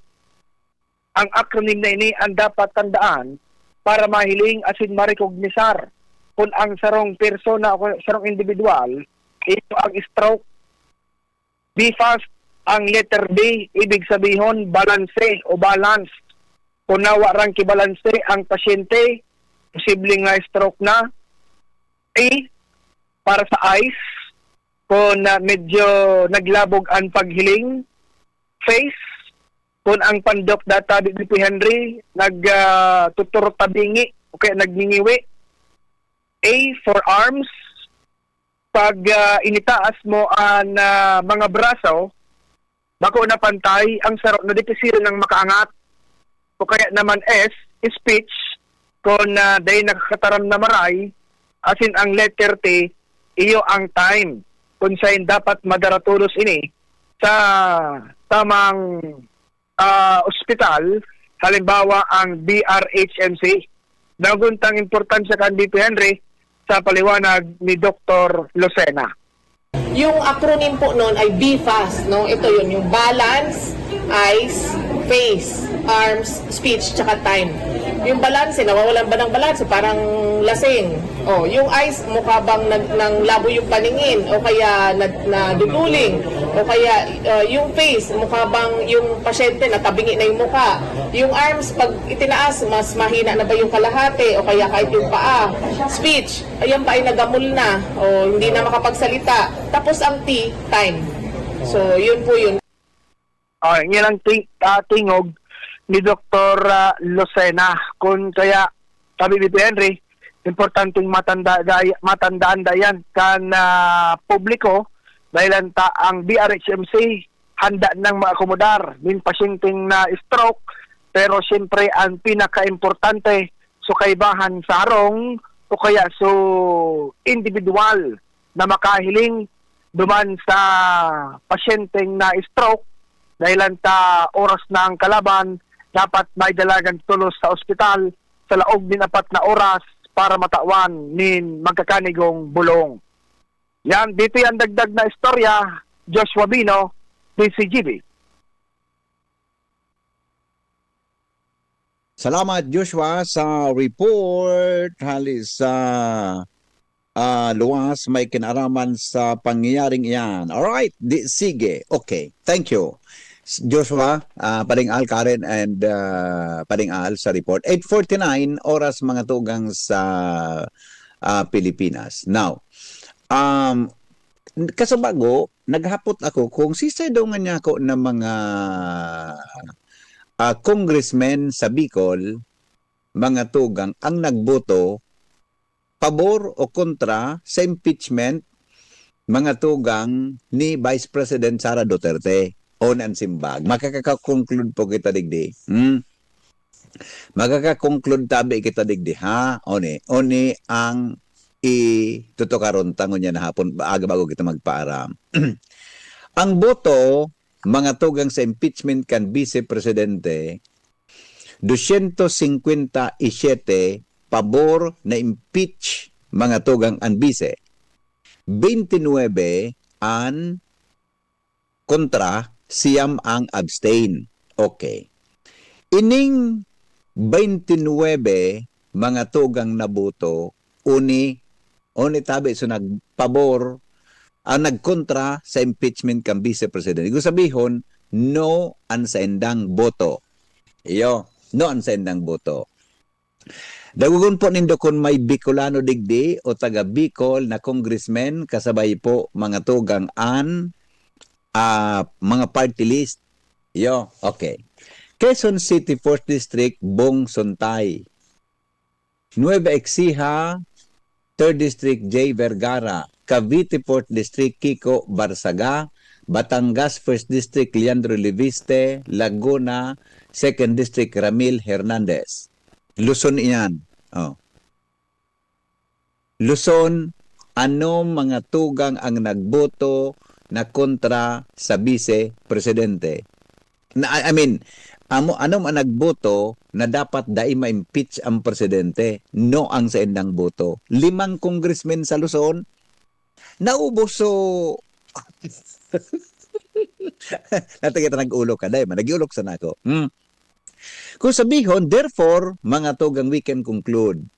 Ang acronym na ini ang dapat tandaan para mahiling asin marekognisar kun ang sarong persona o sarong indibidwal, ito ang stroke. B FAST, ang letter B, ibig sabihon, balanse o balance. Kung nawa rang kibalanse ang pasyente, posibleng na-stroke na. A, para sa eyes, kung, ah, medyo naglabog ang paghiling. Face, kung ang pandok data ni P Henry, nag, ah, tuturot tabingi o kaya nagningiwi. A, for arms, pag, ah, initaas mo an, ah, mga braso, bako na pantay, ang saro na dipisil nang makaangat. O kaya naman S, speech, kun, ah, dai nakakataram na maray, asin ang letter T, iyo ang time, kun saen dapat madara tolos ini sa tamang, ah, ospital, halimbawa ang B R H M C. Naguntang importansya kan B P Henry sa paliwanag ni Doktor Lucena. Yung acronym po nun ay B FAST, no? Ito yun, yung balance, eyes, face, arms, speech, tsaka time. Yung balanse, nawawalan ba ng balanse? Parang lasing. Oh, yung eyes, mukha bang nag-, nanglabo yung paningin, o kaya nad-, naduduling, o kaya, uh, yung face, mukha bang yung pasyente natabingi na yung mukha. Yung arms, pag itinaas, mas mahina na ba yung kalahati, o kaya kahit yung paa. Speech, ayan ba ay nagamol na, o hindi na makapagsalita. Tapos ang T, time. So, yun po yun. Ah, yan ang ting-, ah, tingog ni Doktor, ah, Lucena. Kun kaya, sabi ni Henry, importanteng matanda-, day-, matandaan dayan kan, ah, publiko, dahil ang ta-, ang B R H M C handa nang maakomodar nin pasyenteng na-stroke, pero siyempre ang pinakaimportante, so kaibahan sa harong o kaya so individual na makahiling duman sa pasyenteng na-stroke, dahilan ta oras na ang kalaban, dapat maidalagan tolos sa ospital sa laog nin apat na oras para matawan nin magkakanigong bulong. Yan, dito yan dagdag na istorya, Joshua Bino, D C G B. Salamat, Joshua, sa report. Hali sa, ah, luwas may kinaraman sa pangyayaring iyan. Alright, di, sige. Okay, thank you. S-, Joshua, ah, Paring Al, Karen, and, ah, Paring Al sa report. Eight forty-nine oras, mga tugang sa, ah, Pilipinas. Now, um, kasabago, naghapot ako kung sisay daw nga niya ako na mga, ah, congressmen sa Bicol, mga tugang, ang nagboto pabor o kontra sa impeachment, mga tugang, ni Vice President Sara Duterte o nan simbag. Makakaka-conclude po kita digdi. Hmm? Makaka-conclude tabi kita digdi, ha? Oni, oni ang itutukaron ta ngunyan na hapon, aga bago kita magpaaram. Ang boto, mga tugang, sa impeachment kan Vice Presidente, doscientos cincuenta y siete pabor na impeach, mga tugang, an Vice. Twenty-nuebe an kontra, siyam ang abstain. Okay. Ining twenty-nine mga tugang na boto, oni, oni tabi, so nagpabor, ang nagkontra sa impeachment kan Vice Presidente. Ibig sabihon, no ang saindang boto. Iyo, no ang saindang boto. Dagogon po nindo kun may Bicolano digdi o taga Bicol na congressman, kasabay po mga tugang an, ah, mga party list. Iyo, okay. Quezon City, fourth District, Bong Sontay. Nueva Ecija, third District, Jay Vergara. Cavite, fourth District, Kiko Barzaga. Batangas, first District, Leandro Leviste. Laguna, second District, Ramil Hernandez. Luzon iyan. Oh. Luzon, ano mga tugang ang nagboto na kontra sa Vice Presidente? Na, I I mean, amo, ano man nagboto na dapat dai ma-impeach ang presidente? No ang saindang boto. Limang congressmen sa Luzon, naubos. So, natigit nag-ulo ka, dai man, nag-uulok sana ako. Hmm. Kung sabihon, therefore, mga tugang, we can conclude,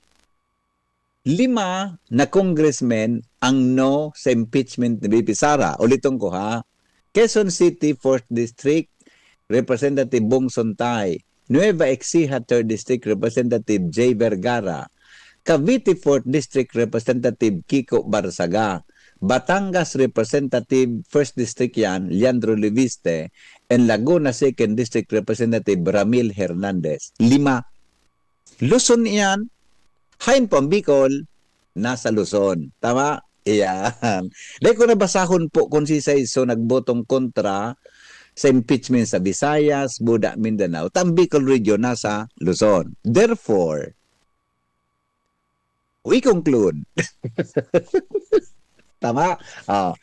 lima na congressmen ang no sa impeachment ni V P Sara. Uliton ko, ha. Quezon City, fourth District, Representative Bong Sontay. Nueva Ecija, third District, Representative Jay Vergara. Cavite, fourth District, Representative Kiko Barzaga. Batangas, Representative, first District yan, Leandro Leviste. And Laguna, second District, Representative Ramil Hernandez. Lima. Luzon iyan. Hain po ang Bicol, nasa Luzon. Tama? Iyan. Dai ko nabasahon po kung sisay so nagbotong kontra sa impeachment sa Visayas, Buda, Mindanao. Ta ang Bicol region nasa Luzon. Therefore, we conclude. Tama? Ah.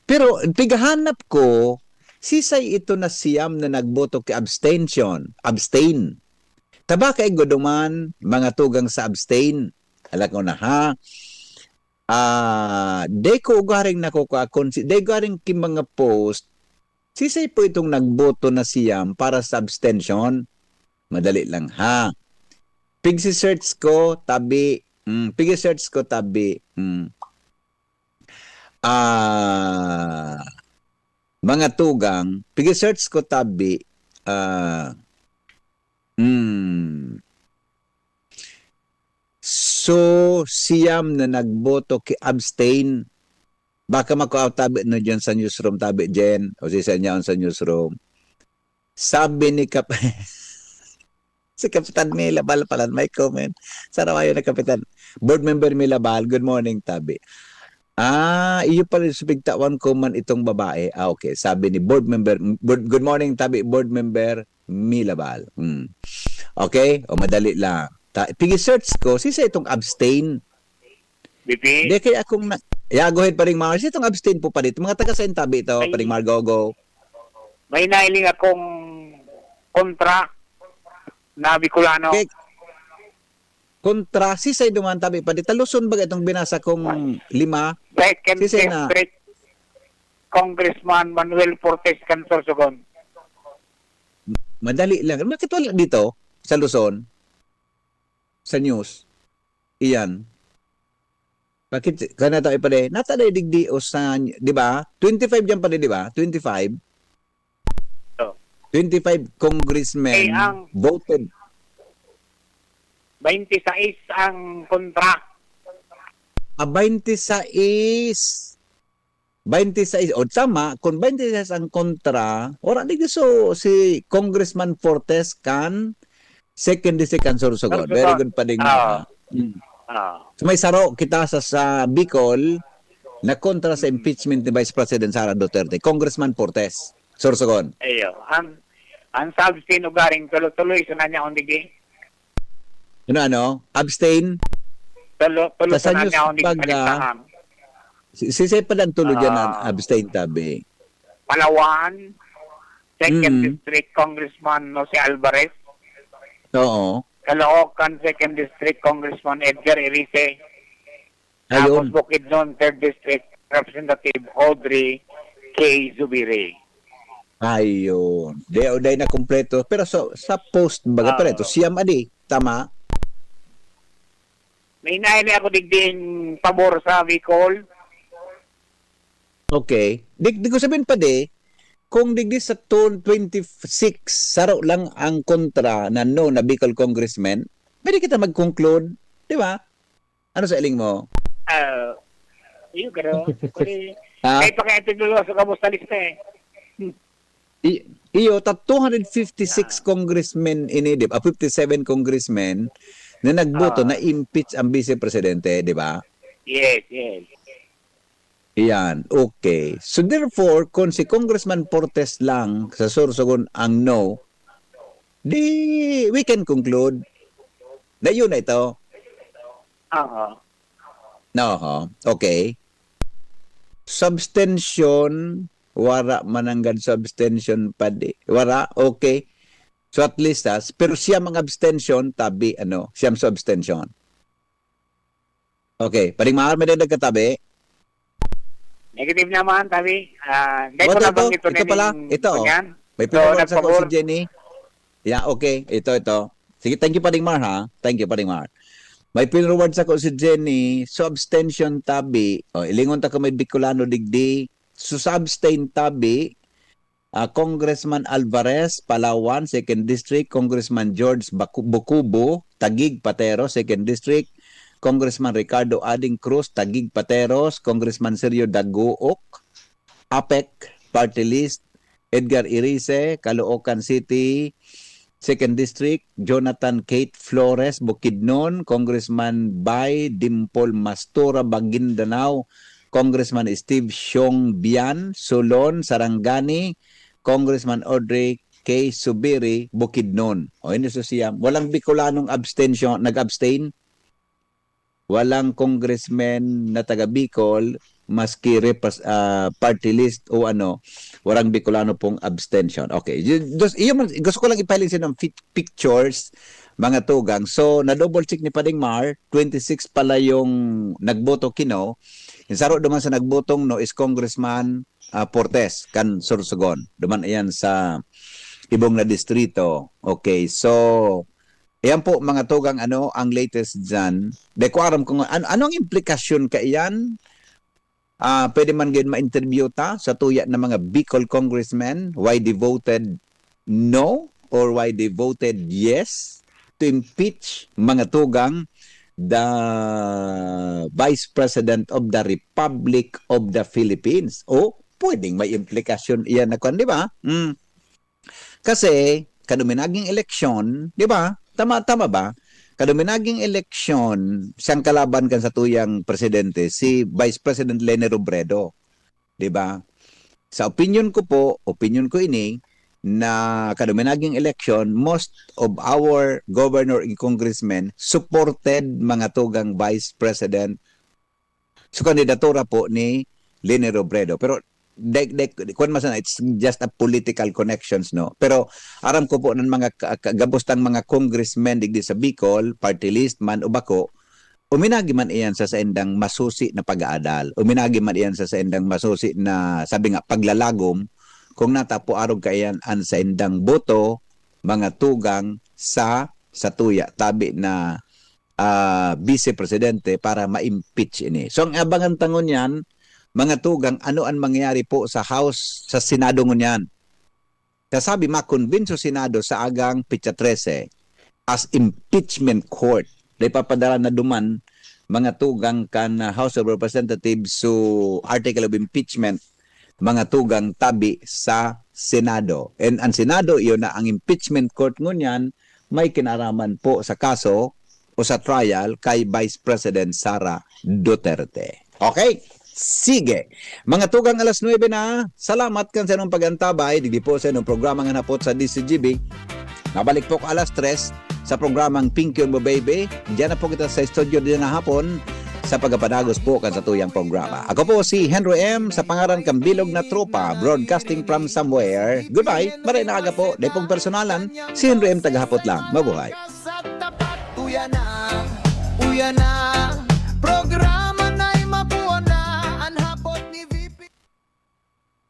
Pero pigahanap ko, sisay ito na siyam na nagboto ki abstention, abstain. Taba kay guduman, mga tugang sa abstain. Alam ko na, ha? Ah, dai ko ugaring nakukua kun si, dai ugaring ki mga post, sisay po itong nagboto na siyam para sa abstention? Madali lang, ha? Pigsi-search ko, tabi, mm, pigsi-search ko, tabi, mm. Ah, mga tugang, pigsi-search ko, tabi, ah, mm. So, siyam na nagboto ki abstain. Baka makua tabi no diyan sa newsroom, tabi, Jen, o si Senyaon sa newsroom. Sabi ni Kap-, si Kapitan Milabal pala, may comment. Sarawayo na, Kapitan. Board Member Milabal, good morning, tabi. Ah, iyo pala yung supigtawan ko man itong babae. Ah, okay. Sabi ni Board Member, board, good morning, tabi, Board Member Milabal. Hmm. Okay? O, madali lang. Ta-, pigi-search ko, sisay itong abstain? B P? Di kaya akong na-, yeah, go ahead, Paring Mar. Sisay itong abstain po pa dito? Mga taga saan tabi ito, Ay. Paring Mar, go, go. May nailing akong kontra na Bicolano. Okay. Kontra, sisay duman tabi pa dito? Luzon ba itong binasa kong lima? Second Sisay na? District, Congressman Manuel Fortes kan Sorsogon. Madali lang. Bakit wala dito sa Luzon? Sa news? Iyan. Bakit, kana tayo pala eh? Nata na digdi o sa, di ba? Twenty-five dyan pala, di ba? Twenty-five? Oh. Twenty-five congressmen Eh, ang voted. Twenty-six ang kontra. Ah, twenty-six. Twenty-six. O, tama. Kung twenty-six ang kontra, ora di so, si Congressman Fortes kan second district kan Sorsogon. Very Sorsogon. good pa din Ah. nga. Mm. Ah. So, may saro kita sa, sa Bicol na kontra sa Mm. impeachment ni Vice President Sara Duterte. Congressman Fortes, Sorsogon. Ayo. Ang, ang sa abstain ugaring tulo-tuloy sa nanya on digi. Ano, ano? Abstain? Tulo, tulo Sa sa nanya news on digi baga, kalisahan. Si, si Sepa lang tulo dyan ang Ah. abstain, tabi. Palawan, second Mm. District Congressman Jose Alvarez. Oo. Caloocan, second District Congressman Edgar Erice. Tapos Ayun. Bukidnon, third District, Representative Audrey K. Zubiri. Ayun. Di, di na kumpleto. Pero sa, sa post, baga, pero ito, Oo. siyam adi. Tama? May naili ako digding pabor sa Bicol. Okay. Di, di ko sabihin pa di, kung digdi sa twenty-six, saro lang ang kontra na no na Bicol congressman, pwede kita mag-conclude, di ba? Ano sa iling mo? Ah, iyo, garo. Kuli, Ha? Kaya pa kaya tiglulo sa kamusta lista eh. I-, iyo, ta two hundred fifty-six Ah. congressmen ini, di ba? Fifty-seven congressmen na nagboto Ah. na impeach ang vice presidente, di ba? Yes, yes. Iyan, okay. So therefore, kung si Congressman Portes lang sa Sorsogon ang no, di we can conclude na yun na ito. Oo. Oho, okay. Substention, wara mananggad substention pa di. Wara, okay. So at least, ah, pero siyam ang abstention, tabi, ano, siyam sa abstention. Okay, Pading Mar, may dagdag ka tabi? Negative naman, tabi. Ah, hindi Oh, ko ito, ito, nabanggit ko ito na pala, yung ito, oh. Ganyan. May So, pinawagsak ko nagpabor. si Jenny. Yeah, okay. Ito, ito. Sige, thank you, Pading Mar, ha? Thank you, Pading Mar. May pinawagsak ko si Jenny. So, abstention, tabi. Oh, ilingon ta ko may Bicolano, digdi. So, sa abstain, tabi. Ah, Congressman Alvarez, Palawan, Second District, Congressman George Baku-, Bucubo, Taguig, Patero, Second District, Congressman Ricardo Ading Cruz, Taguig, Pateros, Congressman Sergio Daguoc, APEC, Party List, Edgar Irize, Caloocan City, Second District, Jonathan Kate Flores, Bukidnon, Congressman Bay Dimple Mastura, Maguindanao, Congressman Steve Siong Bian, Solon, Sarangani, Congressman Audrey K. Subiri, Bukidnon. O, yun, so siya. Walang Bicolanong abstention, nag-abstain? Walang congressman na taga Bicol, maski repas-, ah, party list o ano, walang Bicolano pong abstention. Okay. Y-, just, yun man, gusto ko lang ipahiling sa inyo ng fit-, pictures, mga tugang. So, na-double check ni Pading Mar, twenty-six pala yung nagboto kino. Yung saro duman sa nagbotong no is Congressman, ah, Portes, kan Sorsogon. Duman iyan sa ibong na distrito. Okay, so, ayan po, mga tugang, ano, ang latest dyan. Di ko aram kung an-, ano ang implikasyon kaiyan. Ah, pwede man gid ma-interview ta sa tuya ng mga Bicol congressmen, why they voted no or why they voted yes to impeach, mga tugang, the Vice President of the Republic of the Philippines. O, pwedeng may implikasyon iyan na kwan, di ba? Mm. Kasi, kaduminaging eleksyon, di ba? Tama, tama ba? Kaduminaging eleksyon, siyang kalaban kan satuyang presidente, si Vice President Leni Robredo. Di ba? Sa opinion ko po, opinion ko ini, na kaduminaging eleksyon, most of our governor and congressmen supported, mga tugang, Vice President sa kandidatura po ni Leni Robredo. Pero, de, de, kwan man sana, it's just a political connections, no? Pero aram ko po ng mga ka-, ka-, gabos tang mga congressmen digdi sa Bicol, party list man o bako, uminagi man iyan sa saindang masusi na pag-aadal. Uminagi man iyan sa saindang masusi na, sabi nga, paglalagom, kung natapo arog kaiyan an saindang boto, mga tugang sa satuya. Tabi na, ah, Vice Presidente para ma-impeach ini. So, ang abangan ta ngunyan, mga tugang, ano ang mangyayari po sa House, sa Senado ngunyan? Kasabi, makonbinso Senado sa agang petsa trese as impeachment court. Dahil papadala na duman, mga tugang kan, ah, House of Representatives, so article of impeachment, mga tugang tabi sa Senado. And ang Senado, iyon na ang impeachment court ngunyan, may kinaraman po sa kaso o sa trial kay Vice President Sara Duterte. Okay? Sige. Mga tugang, alas nuebe na. Salamat kan sa inyong pag-antabay. Digdi po sa inyong programa nga hapot sa D C G B. Mabalik po ko alas tres sa programang Pinky on Mo Baby. Diyan na po kita sa studio diyan na hapon sa pagkapadagos po kan satuyang programa. Ako po si Henry M sa pangaran kan Bilog na Tropa, broadcasting from somewhere. Goodbye. Maray na aga po. Dai pong personalan, si Henry M tagahapot lang. Mabuhay. Sa tapat, uya na, uya na, programa.